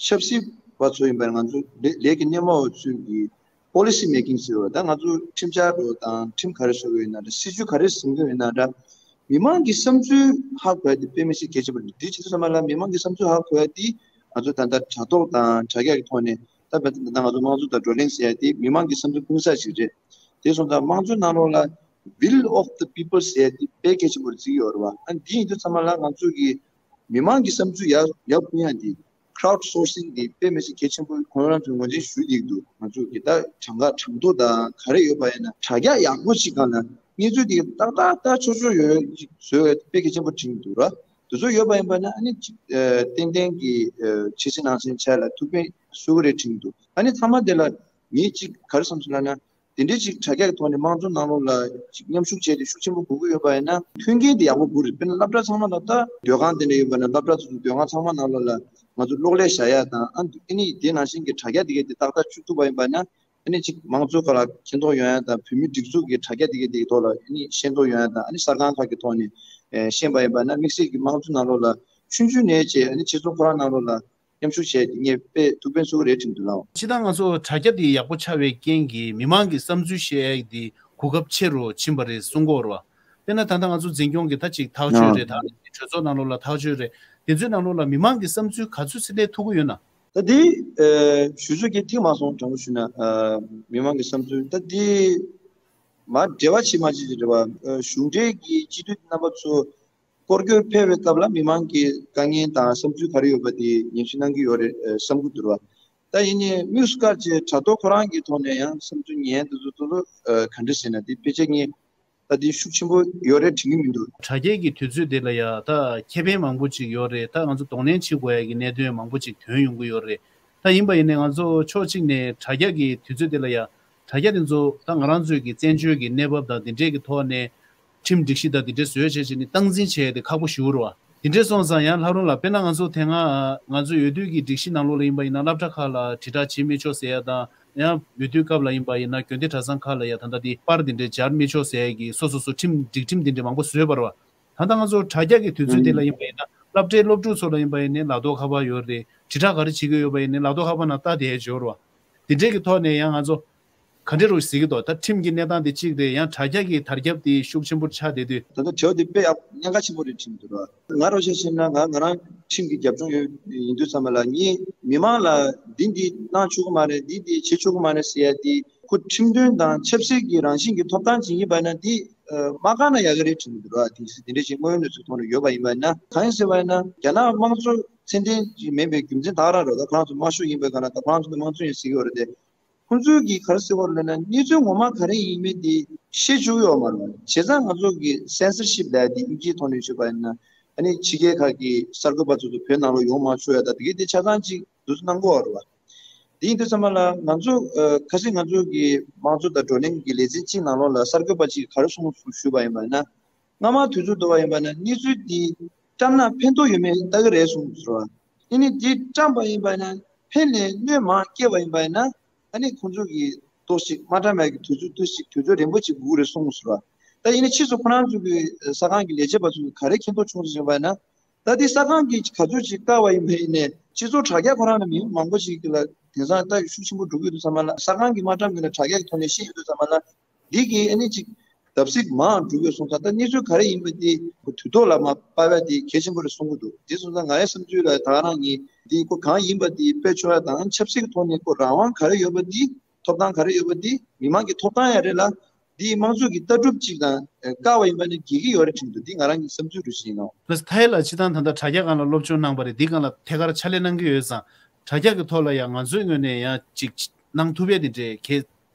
ཆབ་སྲིད་པ་ཚོ་ཡིན་པ་ང་ཚོ་ལས་ཀྱི་སྣེ་མོ་ཚོས་ཀྱི་policy making ཟེར་བ་ད་ང་ཚོ་ཁྲིམས་འཆར་འགྲོ་དང་ཁྲིམས་ག་རེ་བཟོ་གི་ཡོད་ན་འདྲ་སྲིད་ཇུས་ག་རེ་འཛིན་གི་ཡོད་ན་འདྲ་མི་མང་གི་བསམ་ཚུལ་ཧ་གོ་ཡ་དེ་དཔེ་མི་སྲིད་གལ་ཆེན་པོ་རེད། དེ་བྱེད་དུས་ཙམ་པ་ལ་མི་མང་གི་བསམ་ཚུལ་ཧ་གོ་ཡ་དེ་ང་ཚོ་ད་ལྟ་དྲ་ཐོག་དང་དྲ་རྒྱ་གི་ཐོག་ནས་ད་ད་ལྟ་ང་ཚོ་དམངས་གཙོ་དང་བགྲོ་གླེང་ཟེར་ཡ་དེ་མི་མང་གི་བསམ་ཚུལ་ཕུང་ས་ཞིག་རེད། དེ་སོང་ཙང་དམངས་གཙོའི་ནང་ལོགས་ལ་will of the people ཟེར་ཡ་དེ་དཔེ་གལ་ཆེན་པོ་རེད་བརྩི་གི་ཡོད་རེད་བ། ཨ་འདི་ཡིན་དུས་ཙམ་པ་ལ་ང་ཚོ་གི་མི་མང་གི་བསམ་ཚུལ་ཡར་ཡར་ཕུང་ཡ་འདི་crowd sourcing འདི་དཔེ་མི་སྲིད་གལ་ཆེན་པོ་ཁོང་རང་ཚོས་ངོས་འཛིན་ཞུས་བསྡད་འདུག་ང་ཚོ་གི་ད་གྲངས་ཀ་གྲངས་ཐོ་དང་ག་རེ་ཡོད་པ་ཡིན་ན་དྲ་རྒྱ་ཡག་པོ་ཞིག་སྒང་ལ་གནས་ཚུལ་འདི་ཏག་ཏག་ཏག་ཆོག་ཆོག་ཡོད་ཅིག་བཟོས་པ་དཔེ་གལ་ཆེན་པོ་དྲན་གྱི་འདུག་ར། དེ་ཚོ་ཡོད་པ་ཡིན་པ་ན་ཨ་ནི་ཅིག་ཨ་ཏན་ཏན་གྱི་ཨ་ཕྱི་གསལ་ནང་གསལ་ཆགས་ལ་ཐུགས་ཕན་གསོས་ཀྱི་རེད་དྲན་གྱི་འདུག་ཨ་ནི་ཚང་མ་དེ་ལ་ངས་ཅིག་ག་རེ་བསམ་སོང་ལབ་ན། དེ་འདྲའི་ཅིག་དྲ་རྒྱ་གི་ཐོག་ནས་དམངས་གཙོ་ནང་ལོགས་ལ་ཅིག་མཉམ་ཞུགས་བྱས་ཏེ་ཤུགས་ཆེན་པོ་དགོས་ཀྱི་ཡོད་པ་ཡིན་ན་མཐུན་རྐྱེན་དེ་ཡག་པོ་དགོས་རེད། དཔེར་ན་སློབ་གྲྭ་ཚང་མ་ལ་ད་སྡོད་ཁང་དེ་འདྲ་ཡོད་པ་ན་སློབ་གྲྭ་ཚོ་སྡོད་ཁང་ཚང་མ་ནང་ལོགས་ལ་ང་ཚོ་གློག་ཀླད་བཞག་ཡ་དང་ཨ་ནི་དེ་ནང་བཞིན་གྱི་དྲ་རྒྱ་དེ་གའི་དེ་ཏག་ཏག་བཅུག་ཐུབ་པ་ཡིན་པ་ན་ཨ་ནི་ཅིག་དམངས་གཙོ་ཁག་ལ་མཁྱེན་རྟོགས་ཡོང་ཡ་དང་བོད་མིའི་སྒྲིག་འཛུགས་ཀྱི་དྲ་རྒྱ་དེ་གའི་དེའི་ཐོག་ལ་ཨ་ནི་ཤེས་རྟོགས་ཡོང་ཡ་དང་ཨ་ནི་གསར་ཁང་ཁག་གི་ཐོག་ནས་ཤེས་པ་ཡིན་པ་ན་དམིགས་བསལ་གྱི་དམངས་གཙོ་ནང་ལོགས་ལ་ཆུང་ཆུང་ནས་བྱས་ཨ་ནི་སྤྱི་ཚོགས་ཁོ་རང་ནང་ལོགས་ལ། མཉམ་ཞུགས་བྱས་ཏེ་ངས་དཔེ་ཐུགས་ཕན་གསོས་རེད་དྲན་འདུག་ལགས། སྤྱིར་བཏང་ང་ཚོ་དྲ་རྒྱ་འདི་ཡག་པོ་ཆགས་པའི་རྐྱེན་གྱིས་མི་མང་གི་བསམ་ཚུལ་བཤད་ཡག་འདི་གོ་སྐབས་ཆེ་རུ་ཕྱིན་པ་རེད་གསུང་གི་ཡོད་རེད་བ། དཔེར་ན་ད་ལྟ་ང་ཚོ་འཛིན་སྐྱོང་གི་ད་ཅིག་ཐག་གཅོད་རེད་ད་གྲོས་ཚོགས་ནང་ལོགས་ལ་ཐག་གཅོད་རེད། དེ་ཚོའི་ནང་ལོགས་ལ་མི་མང་གི་བསམ་ཚུལ་ག་ཚོད་ཚད་ལས་ཐུག་གི་ཡོད་ན། ད་དེ་ཞུ་ཚོད་ཀྱི་ཐིག་མ་སོང་དྲང་པོ་ཞུས་ན་མི་མང་གི་བསམ་ཚུལ་ད་དེ་མ་འབྲེལ་བ་ཆེ་མ་ཆེ་ཅིག་རེད་བ། གཞུང་འབྲེལ་གྱི་སྤྱི་འཐུས་རྣམ་པ་ཚོ། སྐོར་སྐྱོད་ཕེབས་པའི་སྐབས་ལ་མི་མང་གི་དཀའ་ངལ་དང་བསམ་ཚུལ་ག་རེ་ཡོད་པ་དེ་ཉན་ཞིབ་གནང་གི་ཡོད་རེད་བསམ་གྱི་འདུག་ར། ད་ཡིན་ནའི་དམིགས་སུ་བཀར་བྱས་དྲ་ཐོག་ཁོ་རང་གི་ཐོག་ནས་ཡང་བསམ་ཚུལ་ཉན་དེ་ཚོ་ཏོག་ཙམ་ག་འདྲ་ཟེར་ན་དེ་ཕལ་ཆེར་ངས་ད་དེ་ཤུགས་ཆེན་པོ་ཡོད་རེད་དྲན་གྱི་མི་འདུག་དྲ་རྒྱའི་གི་དུས་ཚོད་དེ་ལ་ཡ་ད་ཁེ་ཕན་མང་པོ་ཅིག་ཡོད་རེད། ད་ང་ཚོ་གདོང་ལེན་བྱེད་དགོས་ཡ་གི་གནད་དོན་མང་པོ་ཅིག་ཐོན་ཡོང་གི་ཡོད་རེད། ད་ཡིན་པ་ཡིན་ནའི་ང་ཚོ་ཕྱོགས་གཅིག་ནས་དྲ་རྒྱ་གི་དུས་ཚོད་དེ་ལ་ཡ་དྲ་རྒྱ་དེ་ཚོ་ད་ང་རང་ཚོའི་གི་བཙན་བྱོལ་གྱི་གནས་བབ་དང་དེ་འདྲས་ཀྱི་ཐོག་ནས་ཁྲིམས་སྒྲིག་གཞི་དང་དེ་འདྲས་བཟོས་བྱས་བྱས་ནས་སྟངས་འཛིན་བྱས་ཏེ་ཁག་པོ་ཞེ་པོ་རེད་བ། དེ་འདྲས་སོང་ཙང་ཡང་ལྷག་རུང་ལ་དཔེར་ན་ང་ཚོ་དེ་སྔ་ང་ཚོ་འོས་བསྡུ་གི་སྒྲིག་གཞི་ནང་ལོགས་ལ་ཡིན་པ་ཡིན་ན་སློབ་གྲྭ་ཁག་ལ་དྲིལ་བསྒྲགས་བྱེད་མི་ཆོག་ཟེར་ཡ་དང་ཡང་འོས་བསྡུའི་སྐབས་ལ་ཡིན་པ་ཡིན་ན་དགོན་སྡེ་གྲྭ་ཚང་ཁག་ལ་ཡ་ད་ལྟ་དེ་པར་དེ་འདྲས་སྦྱར་མི་ཆོག་ཟེར་ཡ་གི་སོ་སོ་སོ་ཁྲིམས་སྒྲིག་ཁྲིམས་དེ་འདྲས་མང་པོ་བཟོས་པ་རེད་བ། ད་ལྟ་ང་ཚོ་དྲ་རྒྱ་གི་དུས་ཚོད་དེ་ལ་ཡིན་པ་ཡིན་ན་སློབ་གྲྭའི་སློབ་ཕྲུག་ཚོ་ལ་ཡིན་པ་ཡིན་ནའི་ལག་ཐོག་ཁ་པར་ཡོད་རེད། དྲིལ་བསྒྲགས་ག་རེ་བྱེད་ཀྱི་ཡོད་པ་ཡིན་ནའི་ལག་ཐོག་ཁ་པར་ནང་ལྟ་བསྡད་ཡ་ཅིག་ཡོད་རེད་བ། དེ་འདྲས་ཀྱི་ཐོག་ནས་ཡང་ང་ཚོ་ག་འདྲས་རུ་གཟིགས་ཀྱི་འདུག་ད་ཁྲིམས་ཀྱི་གནས་སྟངས་དེ་གཅིག་རེད། ཡང་དྲ་རྒྱ་གི་དར་ཁྱབ་དེ་ཤུགས་ཆེན་པོ་ཆགས་བསྡད་དུས། ད་ལྟ་དྲི་བ་དེ་དཔེ་ཡག་གནད་འགག་ཆེན་པོ་རེད་དྲན་གྱི་འདུག་ར། ང་རང་ཆ་བཞག་ན་ང་ང་རང་ཁྲིམས་ཀྱི་རྒྱབ་ལྗོངས་ཡོད་ཡིན་དུས་ཙམ་པ་ལ་ངས་མི་མང་ལ་འདི་འདི་གནང་ཆོག་གི་མ་རེད། འདི་འདི་བྱེད་ཆོག་གི་མ་རེད་ཟེར་ཡ་དེ་ཁོ་ཁྲིམས་དོན་དང་ཆབ་སྲིད་ཀྱི་རང་བཞིན་གྱི་ཐོབ་ཐང་ཅིག་ཡིན་པ་ན་དེ་མ་བཀག་ན་ཡག་གི་རེད་དྲན་གྱི་འདུག་ར། དེ་དེ་འདྲ་ཞིག་དངོས་ཡོད་གནས་ཚུལ་ཐོག་ནས་ཡོད་པ་ཡིན་པ་ན་གང་ཡིན་ཟེར་བ་ཡིན་ན་རྒྱ་ནག་དམངས་གཙོ་ཚད་ལྡན་ཅིག་མིན་པའི་རྒྱུ་མཚན་ད་ག་རང་རེད། ད་ཁོ་རང་ཚོ་དམར་ཤོག་ཡིན་པའི་སྒང་ལ་ད་ཁོ་རང་ཚོ་ནི་དམངས་གཙོ་ཡིན་ཟེར་གྱི་ཡོད་རེད་དེ། ཁོང་ཚོས་ཀྱིས་ག་རེ་ཟེར་བ་རེད་ལབ་ན་གནས་ཚུལ་ངོ་མ་ག་རེ་ཡིན་མིན་དེ་ཤེས་བཅུག་ཡོད་མ་རེད། བྱས་ཙང་ང་ཚོ་གི་censorship ལབ་ཡ་དེ་དབྱིན་ཇིའི་ཐོག་ནས་ཞུས་པ་ཡིན་ན་ཨ་ནི་ཕྱི་རྒྱལ་ཁག་གི་གསར་འགོད་པ་ཚོ་ཚོ་བོད་ནང་ལ་ཡོང་མ་ཆོག་ཡ་ད་དེ་གའི་དེ་ཆ་ཚང་ཅིག་འདུག་སེ་གནང་གི་ཡོད་རེད་བ། དེ་ཡིན་དུས་ཙམ་པ་ལ་ང་ཚོ་ཨ་ཁ་སང་ང་ཚོ་གི་དམངས་གཙོ་དང་བགྲོ་གླེང་གི་ལེ་ཚན་གཅིག་ནང་ལོགས་ལ་གསར་འགོད་པ་ཅིག་ག་རེ་གསུངས་སོང་ཞུས་པ་ཡིན་པ་ཡིན་ན། སྔ་མ་དུས་ཚོད་བསྡུར་བ་ཡིན་པ་ན་གནས་ཚུལ་འདི་བཀྲམ་ན་ཕན་ཐོགས་ཡོད་མེད་ལྟ་གི་རེད་གསུངས་སོང་། ཨ་ནི་འདི་བཀྲམ་པ་ཡིན་པ་ན་ཕན་ལས་གནོད་མང་སྐྱེལ་བ་ཡིན་པ་ཡིན་ན་ཨ་ནི་ཁོང་ཚོ་གི་ཏོག་ཅིག་མ་བཀྲམ་ཡག་གི་དུས་ཚོད་ཏོག་ཅིག་དུས་ཚོད་རིང་པོ་ཅིག་སྒུག་རེད་གསུངས་སོང་། ད་ཡིན་ནའི་ཕྱིས་སུ་ཁོ་རང་ཚོ་གི་གསར་ཁང་གི་ལས་བྱེད་པ་ཚོ་གི་ག་རེ་མཁྱེན་རྟོགས་བྱུང་ཟེར་བ་ཡིན་ན། ད་འདི་གསར་ཁང་གིས་ག་ཚོད་ཅིག་བཀག་པ་ཡིན་པ་ཡིན་ནའི་སྤྱི་ཚོགས་དྲ་རྒྱ་ཁོ་རང་ལ་མི་མང་པོ་ཞིག་གི་ལ་དེང་སང་ལྟ་ཤུགས་ཆེན་པོ་འགྲོ་གི་ཡོད་དུས་ཙམ་པ་ལ་གསར་ཁང་གིས་མ་བཀྲམ་གི་ལ་དྲ་རྒྱ་གི་ཐོག་ནས་ཤེས་ཡོད་དུས་ཙམ་པ་ལ་འདི་གི་ཨ་ནི་ཅིག་བརྡབ་གསིག་མང་འགྲོ་གི་སོང་ཙང་ད་གནས་ཚུལ་ག་རེ་ཡིན་པ་འདི་ཁོ་དུས་ཐོག་ལ་མ་པ་བ་འདི་གལ་ཆེན་པོ་རེད་གསུང་གི་འདུག་དེ་སོང་ཙང་ང་ཡི་བསམ་ཚུལ་ལ་ད་ག་རང་ཡིན་འདི་ཁོ་གང་ཡིན་པ་འདི་དཔེ་ཆོག་ཡ་དང་ཆབ་སྲིད་ཀྱི་ཐོག་ནས་ཁོ་རང་དབང་ག་རེ་ཡོད་པ་འདི་ཐོབ་ཐང་ག་རེ་ཡོད་པ་འདི་མི་མང་གི་ཐོབ་ཐང་ཡང་རེད་ལ། འདིའི་དམངས་གཙོ་གི་ལྟ་གྲུབ་ཅིག་དང་ཨེ་བཀག་པ་ཡིན་པ་ནི་འགལ་གྱི་ཡོད་རེད་དྲན་འདུག་འདི་ང་རང་གི་བསམ་ཚུལ་རེད་ཞུ་ཡིན་ནོ། ལགས་སོ། ད་ཡ་ལ་སྤྱིར་བཏང་ད་ལྟ་དྲ་རྒྱ་སྒང་ལ་སློབ་སྦྱོང་གནང་པ་རེད། འདི་སྒང་ལ་ཐད་ཀར་ཕྱག་ལས་གནང་གི་ཡོད་ཙང་དྲ་རྒྱ་གི་ཐོག་ལ་ཡང་ང་ཚོའི་ངོས་ནས་ཡང་ཅིག་གནང་ཐུབ་ཡས་དེ་འདྲས་གལ་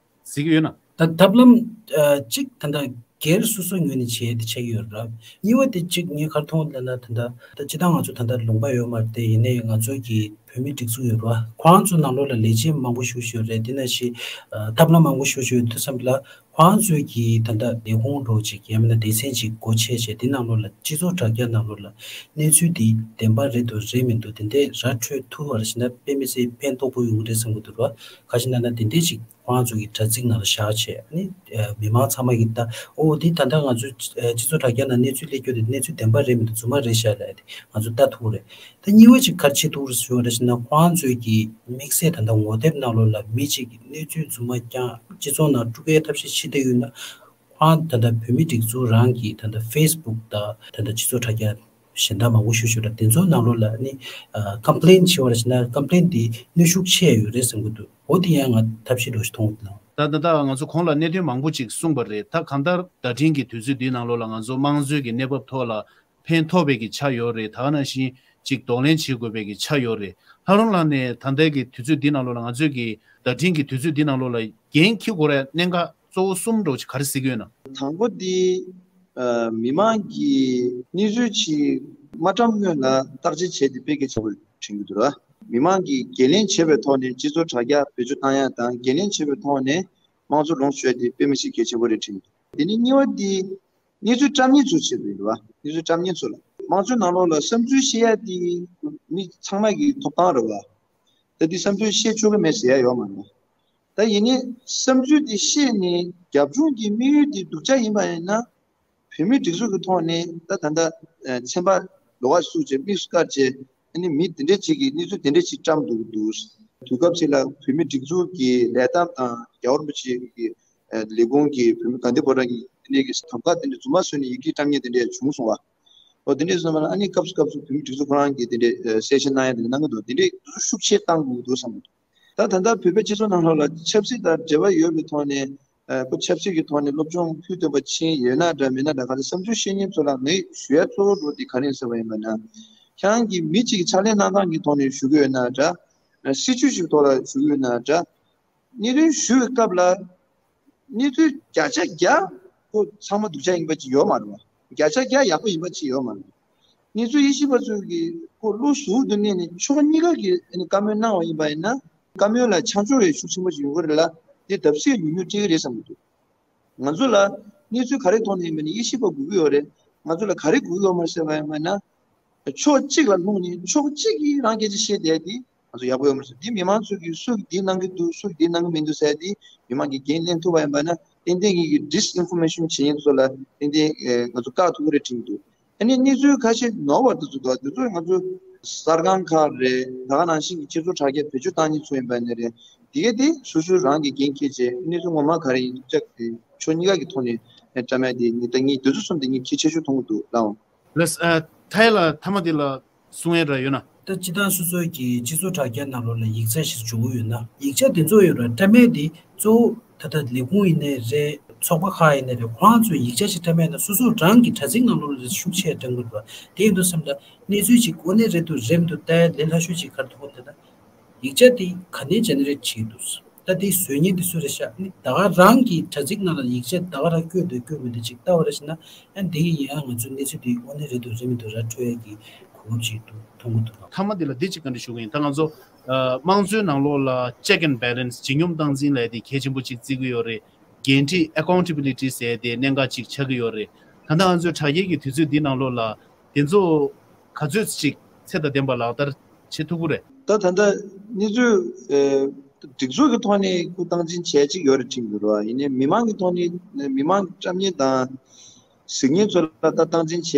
གཟིགས་ཀྱི་ཡོད་ན། ད་ཐབས་ལམ་ཨ་གཅིག་ད་ལྟ་སྒེར་སོ་སོའི་ངོས་ནས་བྱས་ཏེ་ཆགས་ཀྱི་ཡོད་རེད། གཉིས་པ་དེ་གཅིག་ངས་ག་རེ་མཐོང་ལབ་ན་ད་ལྟ་ད་སྤྱིར་བཏང་ང་ཚོ་ད་ལྟ་ལུང་པ་ཡོད་མ་རེད་དེ། ཡིན་ནའི་ང་ཚོ་གི་ བོད་མི་སྒྲིག་འཛུགས་ཡོད་རེད་བ། ཁོང་ཚོ་ནང་ལོགས་ལ་ལས་བྱེད་མང་པོ་ཞིག་ཡོད་རེད། དེ་ནང་བཞིན་ཨ་ཐབས་ལམ་མང་པོ་ཞིག་ཡོད་དུས་ཙམ་ལ་ཁོང་ཚོས་ཀྱི་ད་ལྟ་ལས་ཁུངས་འདྲ་ཅིག་ཡང་མིན་ན་སྡེ་ཚན་ཅིག་སྒོ་ཕྱེ་བྱས། དེ་ནང་ལོགས་ལ་སྤྱི་ཚོགས་དྲ་རྒྱ་ནང་ལོགས་ལ་གནས་ཚུལ་དེ་བདེན་པ་རེད་འདུག་རེད་མི་འདུག་དེ་འདྲས་ར་འཕྲོད་ཐུབ་པ་རེད་ཟེར་ན་དཔེ་མི་སྲིད་ཕན་ཐོགས་པོ་ཡོང་གི་རེད་བསམ་གྱི་འདུག་ར། ཁ་ཤས་ན་ན་དེ་འདྲས་ཅིག་ཁོང་ཚོ་གི་དྲ་ཚིགས་ནང་ལ་བཞག་བྱས་ནི་མི་མང་ཚང་མ་གི་ལྟ། ཨོ་འདི་ད་ལྟ་ང་ཚོའི་སྤྱི་ཚོགས་དྲ་རྒྱ་ནང་གནས་ཚུལ་སླེབས་རྒྱུ་དེ་གནས་ཚུལ་བདེན་པ་རེད་མི་འདུག་རྫུན་མ་རེད་ཤག་ལབ་ཡ་དེ་ང་ཚོ་ལྟ་ཐུབ་རེད། ད་གཉིས་པ་ཅིག་ག་རེ་བྱེད་ཐུབ་རེད་ཟེར་བ་རེད་ཟེར་ན། ཁོང་ཚོའི་གི་དམིགས་བསལ་ད་ལྟ་ངོ་དེབ་ནང་ལོགས་ལ་མི་གཅིག་གི་གནས་ཚུལ་རྫུན་མ་རྐྱང་སྤྱི་ཚོགས་ནང་དཀྲུག་ཡའི་ཐབས་ཤེས་བྱེད་བསྡད་ཡོད་ན། ཁོང་ད་ལྟ་བོད་མི་སྒྲིག་འཛུགས་རང་གི་ད་ལྟ་ཕེ་སི་བུག་དང་ད་ལྟ་སྤྱི་ཚོགས་དྲ་རྒྱ་གཞན་དག་མང་པོ་ཞིག་ཡོད་ར། དེ་ཚོའི་ནང་ལོགས་ལ་ནི་ཀམ་པི་ལེན་བྱེད་པ་རེད་ཟེར་ན་ཀམ་པི་ལེན་དེ་གནོན་ཤུགས་ཆེ་ཡོད་རེད་བསམ་གྱི་འདུག་འོ་དེ་ཡང་ང་ཐབས་ཤེས་འདྲ་ཞིག་མཐོང་གི་འདུག་ད་ད་ལྟ་ང་ཚོ་གོང་ལ་གནད་དོན་མང་པོ་ཅིག་གསུངས་པ་རེད། ད་གང་ལྟར་བརྡ་འཕྲིན་གྱི་དུས་ཚོད་འདིའི་ནང་ལོགས་ལ་ང་ཚོ་དམངས་གཙོའི་གི་གནས་བབ་ཐོག་ལ་ཕན་ཐོགས་པའི་གི་ཆ་ཡོད་རེད། ད་ག་ནང་བཞིན་ཅིག་གདོང་ལེན་བྱེད་དགོས་པའི་གི་ཆ་ཡོད་རེད། ལྷ་རམས་ལགས་ནས་ད་ལྟའི་གི་དུས་ཚོད་འདིའི་ནང་ལོགས་ལ་ང་ཚོའི་གི་བརྡ་འཕྲིན་གྱི་དུས་ཚོད་འདིའི་ནང་ལོགས་ལ་འགན་འཁྱེར་དགོས་རེད་གནད་འགག་གཙོ་བོ་གསུམ་འདྲ་ཅིག་ག་རེ་གཟིགས་ཀྱི་ཡོད་ན། དང་པོ་འདི་ཨ་མི་མང་གི་གནས་ཚུལ་ཅིག་མ་བཀྲམ་སྔོན་ལ་བརྟག་དཔྱད་བྱས་ཏེ་དཔེ་གལ་ཆེན་པོ་དྲན་གྱི་འདུག་ར། མི་མང་གིས་འགན་ལེན་བྱས་པའི་ཐོག་ནས་སྤྱི་ཚོགས་དྲ་རྒྱ་བེད་སྤྱོད་བཏང་ཡ་དང་། འགན་ལེན་བྱས་པའི་ཐོག་ནས་དམངས་གཙོ་ལོངས་སྤྱོད་དེ་དཔེ་མི་སྲིད་གལ་ཆེན་པོ་རེད་དྲན་གྱི་འདུག་དེ་ནས་གཉིས་པ་དེ་གནས་ཚུལ་བཀྲམ་མཁན་ཚོའི་ཆེད་དུ་ཡིན་པ། གནས་ཚུལ་བཀྲམ་མཁན་ཚོ་ལ་དམངས་གཙོའི་ནང་ལོགས་ལ་བསམ་ཚུལ་བཤད་ཡ་དེ་མི་ཚང་མ་གི་ཐོབ་ཐང་རེད་བ། ད་དེ་བསམ་ཚུལ་བཤད་ཆོག་གི་མེད་ཟེར་ཡ་ཡོད་མ་རེད། ད་ཡིན་ནའི་བསམ་ཚུལ་དེ་བཤད་ནས་རྒྱབ་ལྗོངས་ཀྱི་དམིགས་ཡུལ་དེ་སྡུག་ཅག་ཡིན་པ་ཡིན་ན། བོད་མིའི་སྒྲིག་འཛུགས་ཀྱི་ཐོག་ནས་ད་ད་ལྟ་ཚན་པ་ལོགས་ཀ་བཙུགས་བྱས་དམིགས་སུ་བཀར་བྱས་ཨ་ནི་མི་དེ་འདྲས་ཅིག་གིས་གནས་ཚུལ་དེ་འདྲས་ཅིག་བཀྲམ་འདུག་འདུག་དུས་སྐབས་ཤིག་ལ་བོད་མིའི་སྒྲིག་འཛུགས་ཀྱི་ལས་སྟངས་དང་རྒྱལ་བ་རིན་པོ་ཆེ་གི་ལས་ཁུངས་ཀྱི་བོད་མི་དགའ་ལྡན་ཕོ་བྲང་གི་དེ་འདྲས་ཀྱི་དམ་ཁག་དེ་འདྲས་རྫུན་མ་བཟོས་ནས་ཡི་གེ་བཀྲམ་མཁན་དེ་འདྲས་བྱུང་སོང་བ། འོ་དེ་འདྲས་སོང་བ་ལ་ཨ་ནི་སྐབས་སུ་སྐབས་སུ་བོད་མིའི་སྒྲིག་འཛུགས་ཁོ་རང་གིས་དེ་འདྲས་གསལ་བཤད་གནང་ཡ་དེ་འདྲས་གནང་གི་འདུག་དེ་འདྲས་དུས་ཚོད་ཤུགས་ཆེ་བཏང་དགོས་འདུག་བསམ་གྱི་འདུག་ད་ད་ལྟ་བོད་པའི་སྤྱི་ཚོགས་ནང་ལོགས་ལ་ཆབ་སྲིད་དང་འབྲེལ་བ་ཡོད་པའི་ཐོག་ནས་ཁོ་ཆབ་སྲིད་ཀྱི་ཐོག་ནས་སློབ་སྦྱོང་ཕུལ་ཐུབ་པ་ཕྱིན་ཡོད་ན་འདྲ་མེད་ན་འདྲ་ག་ཚོད་བསམ་ཚུལ་བཤད་མཁན་ཚོ་ལ་ངས་ཞུ་ཡ་གཙོ་བོ་འདྲ་དེ་ག་རེ་ཡིན་ཟེར་བ་ཡིན་པ་ན། ཁྱེད་རང་གིས་མི་གཅིག་གི་ཕྱག་ལས་གནང་སྟངས་ཀྱི་ཐོག་ནས་ཞུ་གི་ཡོད་ན་འདྲ། སྲིད་ཇུས་ཤིག་ཐོག་ལ་ཞུ་གི་ཡོད་ན་འདྲ། གནད་དོན་ཞུ་བའི་སྐབས་ལ་གནས་ཚུལ་བརྒྱ་ཆ་བརྒྱ་ཁོ་ཚང་མ་སྡུག་ཅག་ཡིན་པ་ཅིག་ཡོད་མ་རེད་བ། བརྒྱ་ཆ་བརྒྱ་ཡག་པོ་ཡིན་པ་ཅིག་ཡོད་མ་རེད། གནས་ཚུལ་དབྱེ་ཞིབ་པ་ཚོས་ཀྱིས་ཁོ་བློ་གཟུ་བོ་དུ་གནས་ནས་ཕྱོགས་གཉིས་ཀ་གི་ཨ་ནི་བཀའ་མོལ་གནང་བ་ཡིན་པ་ཡིན་ན། བཀའ་མོལ་ལ་ཆ་འཇོག་ཡང་ཤུགས་ཆེན་པོ་ཞིག་ཡོང་གི་རེད་ལ། དེ་བརྡབ་གསིག་ཉུང་ཉུང་སྤྲད་ཀྱི་རེད་བསམ་གྱི་འདུག་ང་ཚོ་ལ་གནས་ཚུལ་ག་རེ་ཐོག་ནས་ཡིན་པ་ནས་དབྱེ་ཞིབ་པ་དགོས་ཀྱི་ཡོད་རེད། ང་ཚོ་ལ་ག་རེ་དགོས་ཀྱི་ཡོད་མ་རེད་ཟེར་བ་ཡིན་པ་ན། ཕྱོགས་གཅིག་ལ་ལྷུང་ནས་ཕྱོགས་གཅིག་གིས་རང་སྐད་ཆ་བཤད་བསྡད་དེ་ང་ཚོ་ཡག་པོ་ཡོད་མ་རེད། འདི་མི་མང་ཚོས་ཀྱིས་སུ་གིས་འདི་གནང་གི་འདུག་སུ་གིས་འདི་གནང་གི་མི་འདུག་ཟེར་དེ་མི་མང་གིས་འགན་ལེན་ཐུབ་པ་ཡིན་པ་ན། ཏན་ཏན་གྱི་ཌིས་ཨིན་ཕོར་མེ་ཤོན་བྱེད་མཁན་ཚོ་ལ་ཏན་ཏན་ང་ཚོ་བཀག་ཐུབ་ཀྱི་རེད་དྲན་གྱི་འདུག་ཨ་ནི་གནས་ཚུལ་ཁ་ཤས་ནོར་བ་དེ་ཚོ་འདུག་དེ་ཚོ་ང་ཚོ་གསར་ཁང་ཁག་རེད། ད་ག་ནང་བཞིན་གྱི་སྤྱི་ཚོགས་དྲ་རྒྱ་བེད་སྤྱོད་བཏང་མཁན་ཚོ་ཡིན་པ་ནི་རེད། དེ་གས་དེ་སོ་སོ་རང་གིས་འགན་འཁྱེར་བྱས་གནས་ཚུལ་ངོ་མ་ག་རེ་ཡིན་ཅག་དེ་ཕྱོགས་གཉིས་ཀ་གི་ཐོག་ནས་བཀྲམ་ཡ་དེ་ངས་ད་ངས་དེ་ཚོ་གསུམ་དེ་ངས་གལ་ཆེ་ཤོས་མཐོང་གི་འདུག་ལགས། ལགས་ཨ། ཐའི་ལ་ཐ་མ་དེ་ལ་གསུང་ཡ་འདྲ་ཡོད་ན། ད་སྤྱི་བཏང་སོ་སོའི་གི་སྤྱི་ཚོགས་དྲ་རྒྱ་ནང་ལོགས་ལ་ཡིག་ཆ་ཞིག་འབྱོར་གྱི་ཡོད་ན་ཡིག་ཆ་དེ་ཚོ་ཡོད་ར་བཀྲམ་ཡ་དེ་གཙོ་བོ་ད་ལྟ་ལས་ཁུངས་ཡིན་ནའི་རེད། ཚོགས་པ་ཁག་ཡིན་ནའི་རེད། ཁོ་རང་ཚོས་ཡིག་ཆ་ཞིག་བཀྲམ་ཡ་ན་སོ་སོ་རང་གི་དྲ་ཚིགས་ནང་ལོགས་ལ་ཤུགས་ཆེ་བཀྲམ་དགོས་རེད་བ། དེ་ཡིན་དུས་སེམས་ལ་གནས་ཚུལ་ཞིག་དངོས་གནས་རེད་འདུག་རེད་མི་འདུག་ལྟ་ཡ་ལས་སླ་ཤོས་ཅིག་ག་རེ་འདུག་གོ་ད་ལྟ། ཡིག་ཆ་དེ་ག་ནས་ཇེ་ནེ་རེ་ཊི་བྱེད་འདུག་ད་དེ་བཟོ་མཁན་དེ་སུ་རེད་ཤག་ཨ་ནི་ད་ག་རང་གི་དྲ་ཚིགས་ནང་ལ་ཡིག་ཆ་ད་ག་རང་བཀོད་འདུག་བཀོད་མི་འདུག་ཅིག་ལྟ་བ་རེད་ཤག་ན། ཨ་ནི་དེ་གི་ཡིན་ཨ་ང་ཚོའི་གནས་ཚུལ་དེ་དངོས་གནས་རེད་འདུག་རེད་མི་འདུག་ར་འཕྲོད་ཡ་གི་གོ་སྐབས་ཅིག་འདུག་མཐོང་གི་འདུག་ག་ཐ་མ་དེ་ལ་འདི་གཅིག་བཀའ་འདྲི་ཞུ་གི་ཡིན། ད་ང་ཚོ་ཨ་དམངས་གཙོའི་ནང་ལོགས་ལ་ཅེག་ཨེན་ཌི་བེ་ལན་སི་བརྗིད་སྙོམས་སྟངས་འཛིན་ལབ་ཡ་དེ་གལ་ཆེན་པོ་ཅིག་བརྩི་གི་ཡོད་རེད། འགན་འཁྲི་ཨེ་ཀའུན་ཊེ་བི་ལི་ཊི་ཟེར་ཡ་དེ་གནད་འགག་ཅིག་ཆགས་ཀྱི་ཡོད་རེད། ད་ལྟ་ང་ཚོའི་དྲ་རྒྱའི་གི་དུས་ཚོད་འདི་ནང་ལོགས་ལ་དེ་ཚོ་ག་ཚོད་ཅིག་ཚད་དང་ལྡན་པ་ལག་བསྟར་བྱེད་ཐུབ་ཀྱི་རེད། ད་ད་ལྟ་གནས་ཚུལ་ཨེ་སྒྲིག་འཛུགས་ཀྱི་ཐོག་ནས་སྐུ་སྟངས་འཛིན་བྱས་ཅིག་ཡོད་རེད་དྲན་གྱི་འདུག་ར། ཡིན་ནའི་མི་མང་གི་ཐོག་ནས་མི་མང་གི་བཀྲམ་མཁན་དང་གཟིགས་མཁན་ཚོ་ལ་ད་སྟངས་འཛིན་བྱས་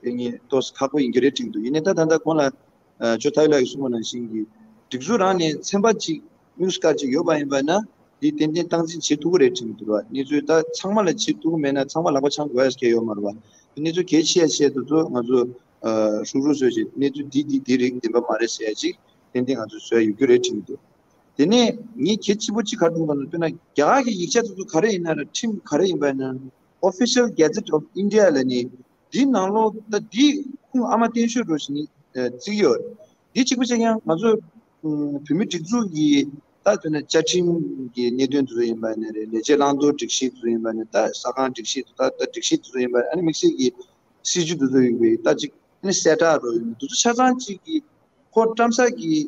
ཏེ་ངས་ཏོག་ཙམ་ཁག་པོ་ཡིན་གྱི་རེད་དྲན་གྱི་འདུག་ཡིན་ནའི་ད་ད་ལྟ་གོང་ལ་ཨ་ཇོ་ཐའི་ལགས་ཀྱིས་གསུངས་པ་ནང་བཞིན་གྱི་སྒྲིག་འཛུགས་རང་ནས་ཚན་པ་གཅིག་དམིགས་སུ་བཀར་གཅིག་ཡོད་པ་ཡིན་པ་ན་འདི་ཏན་ཏན་སྟངས་འཛིན་བྱེད་ཐུབ་ཀྱི་རེད་དྲན་གྱི་འདུག་ར། གནས་ཚུལ་ད་ཚང་མ་ལ་བྱེད་ཐུབ་ཀྱི་མེད་ན་ཚང་མ་ལག་པ་འཆང་དགོས་ཡ་གལ་ཡོད་མ་རེད་བ། གནས་ཚུལ་གལ་ཆེ་ཡ་ཆེ་དེ་ཚོ་ང་ཚོ་ཨ་ཧྲུག་ཧྲུག་བཟོས་བྱས་གནས་ཚུལ་འདི་འདི་འདི་རིགས་བདེན་པ་མ་རེད་ཟེར་ཡ་ཅིག་ཏན་ཏན་ང་ཚོས་བཟོ་ཡ་ཡོད་རྒྱུ་རེད་དྲན་གྱི་འདུག་དེ་ནས་ངས་གལ་ཆེན་པོ་གཅིག་ག་རེ་མཐོང་བ་ན་དཔེར་ན་རྒྱ་གར་གྱི་ཡིག་ཆ་དེ་ཚོ་ག་རེ་ཡིན་ན་ར་ཁྲིམས་ག་རེ་ཡིན་པ་ཡིན་ན་Official Gazette of India ལ་ནི་འདི་ནང་ལོགས་ད་འདི་ཁུངས་ཨ་མ་བསྟན་ཤོག་འགྲོ་ཞིག་ནི་བརྩི་གི་ཡོད་རེད། འདི་གཅིག་པུ་ཆ་ཡང་ང་ཚོ་བོད་མི་སྒྲིག་འཛུགས་ཀྱི་ད་དཔེར་ན་བཅའ་ཁྲིམས་ཀྱི་གནད་དོན་དེ་ཚོ་ཡིན་པ་ཡིན་ན་རེད། ལས་བྱེད་བླང་དོར་སྒྲིག་གཞི་དེ་ཚོ་ཡིན་པ་ཡིན་ན་ད་ཟ་ཁང་སྒྲིག་གཞི་དེ་ད་ད་སྒྲིག་གཞི་དེ་ཚོ་ཡིན་པ་ཡིན་ན་ཨ་ནི་དམིགས་བསལ་གྱི་སྲིད་ཇུས་དེ་ཚོ་ཡིན་པའི་ད་ཅིག་ཨ་ནི་གསལ་བསྒྲགས་འགྲོ་ཡིན་དེ་ཚོ་ཆ་ཚང་གཅིག་གི་ཁོ་བཀྲམ་ས་གི་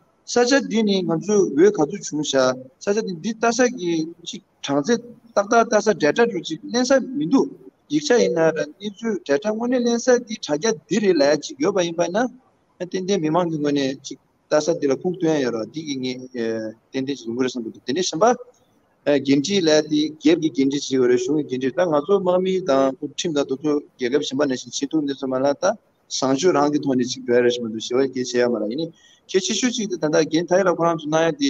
ས་ཆ་འདི་ནི་ང་ཚོས་འོས་ག་ཚོད་བྱུང་བཞག་ས་ཆ་འདི་འདི་ལྟ་ས་གི་ཅིག་གྲངས་ཚད་ཏག་ཏག་ལྟ་ས་data་འདྲ་ཅིག་ལེན་ས་མི་འདུག་ཡིག་ཆ་ཡིན་ན་ར་གནས་ཚུལ་data དངོས་གནས་ལེན་ས་འདི་དྲ་རྒྱ་འདི་རེད་ལབ་ཡ་ཅིག་ཡོད་པ་ཡིན་པ་ན། ཏན་ཏན་མི་མང་གི་ངོས་ནས་ཅིག་ལྟ་ས་འདི་ལ་ཁུངས་སྟོན་ཡ་ཡོད་ར། འདི་གི་ངས་ཨ་ཏན་ཏན་ཅིག་ཡོང་གི་རེད་བསམ་གི་འདུག་དེ་ནས་གཞན་པ་ཨ་འགན་འཁྲི་ལབ་ཡ་དེ་སྒེར་གྱི་འགན་འཁྲི་ཅིག་ཡོད་རེད། གཞུང་གི་འགན་འཁྲི། ད་ང་ཚོ་དམག་མི་དང་ཁྲིམས་དང་དེ་ཚོ་རྒྱལ་ཁབ་གཞན་པ་ནང་བཞིན་བྱེད་ཐུབ་ནས་སོང་མ་ལ་ད་བཟང་སྤྱོད་རང་གི་ཐོག་ནས་ཅིག་འགྲོ་ཡ་རེད་བཞིན་པ་འདུག་ཞེ་པོ་གལ་ཆེ་ཡ་མ་རེད། ཡིན་ནའི་གལ་ཆེ་ཤོས་ཅིག་དེ་ད་ལྟ་རྒན་ཐ་ཡི་ལ་ཁོ་རང་ཚོ་གནང་ཡ་དེ་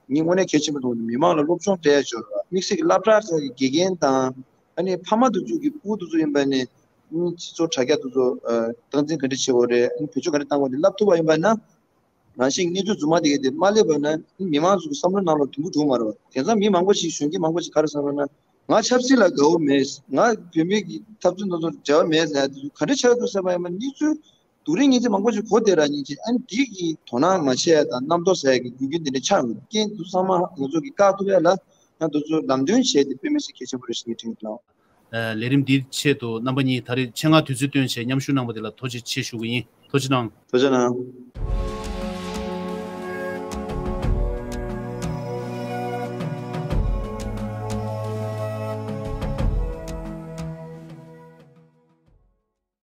ངས་དངོས་གནས་གལ་ཆེན་པོ་མཐོང་འདུག་མི་མང་ལ་སློབ་སྦྱོང་སྤྲད་ཡ་ཅིག་ཡོད་རེད་བ། དམིགས་བསལ་གྱི་སློབ་གྲྭ་ཁག་གི་དགེ་རྒན་དང་ཨ་ནི་ཕ་མ་དེ་ཚོ་གི་སྤུ་གུ་དེ་ཚོ་ཡིན་པ་ནི་ཨ་ནི་སྤྱི་ཚོགས་དྲ་རྒྱ་དེ་ཚོ་ཨ་སྟངས་འཛིན་ག་འདྲ་བྱེད་དགོས་རེད། ཨ་ནི་བེད་སྤྱོད་ག་འདྲ་གཏང་དགོས་རེད་བསླབ་ཐུབ་པ་ཡིན་པ་ན། རང་བཞིན་གནས་ཚུལ་རྫུན་མ་དེ་ག་དེ་མ་སླེབས་པ་ན་མི་མང་ཚོ་གི་བསམ་བློ་ནང་ལ་དུམ་བུ་འགྲོ་མ་རེད་བ། དེང་སང་མི་མང་པོ་ཞིག་གཞོན་སྐྱེས་མང་པོ་ཞིག་ག་རེ་བསམ་པ་ན། ང་ཆབ་སྲིད་ལ་དགའ་བོ་མེད། ང་བོད་མི་གི་འཐབ་རྩོད་དེ་ཚོར་འབྲེལ་བ་མེད་ཟེར་ཡ་དེ་ཚོ་ག་འདྲ་ཆགས་འདུག་ཟེར་བ་ཡིན་ན། གནས་ཚུལ་སྡུག་རུས་ངན་ཚད་མང་པོ་ཞིག་གོ་བསྡད་ར་ཡིན་གྱི། ཨ་ནི་འདི་གི་དོ་སྣང་མ་བྱས་ཡ་དང་རྣམ་རྟོག་ཟ་ཡ་གི་རྒྱུ་རྐྱེན་དེ་འདྲ་ཆགས་ཡོང་གི། རྐྱེན་དེ་ཚོ་ཚང་མ་ང་ཚོ་གི་བཀག་ཐུབ་ཡ་ལ་ཡང་དེ་ཚོ་ལམ་སྟོན་བྱས་ཏེ་དཔེ་མི་སྲིད་གལ་ཆེན་པོ་རེད་ཞེས་ངས་དྲན་གྱི་འདུག་ལས་རིམ་འདིའི་ཆེད་དུ་རྣམ་པ་གཉིས་ད་རེས་ཆེད་མངགས་དུས་ཚོད་བཏོན་བྱས་མཉམ་ཞུགས་གནང་བ་དེ་ལ་ཐུགས་རྗེ་ཆེ་ཞུ་གི་ཡིན། ཐུགས་རྗེ་གནང་། ཐུགས་རྗེ་གནང་།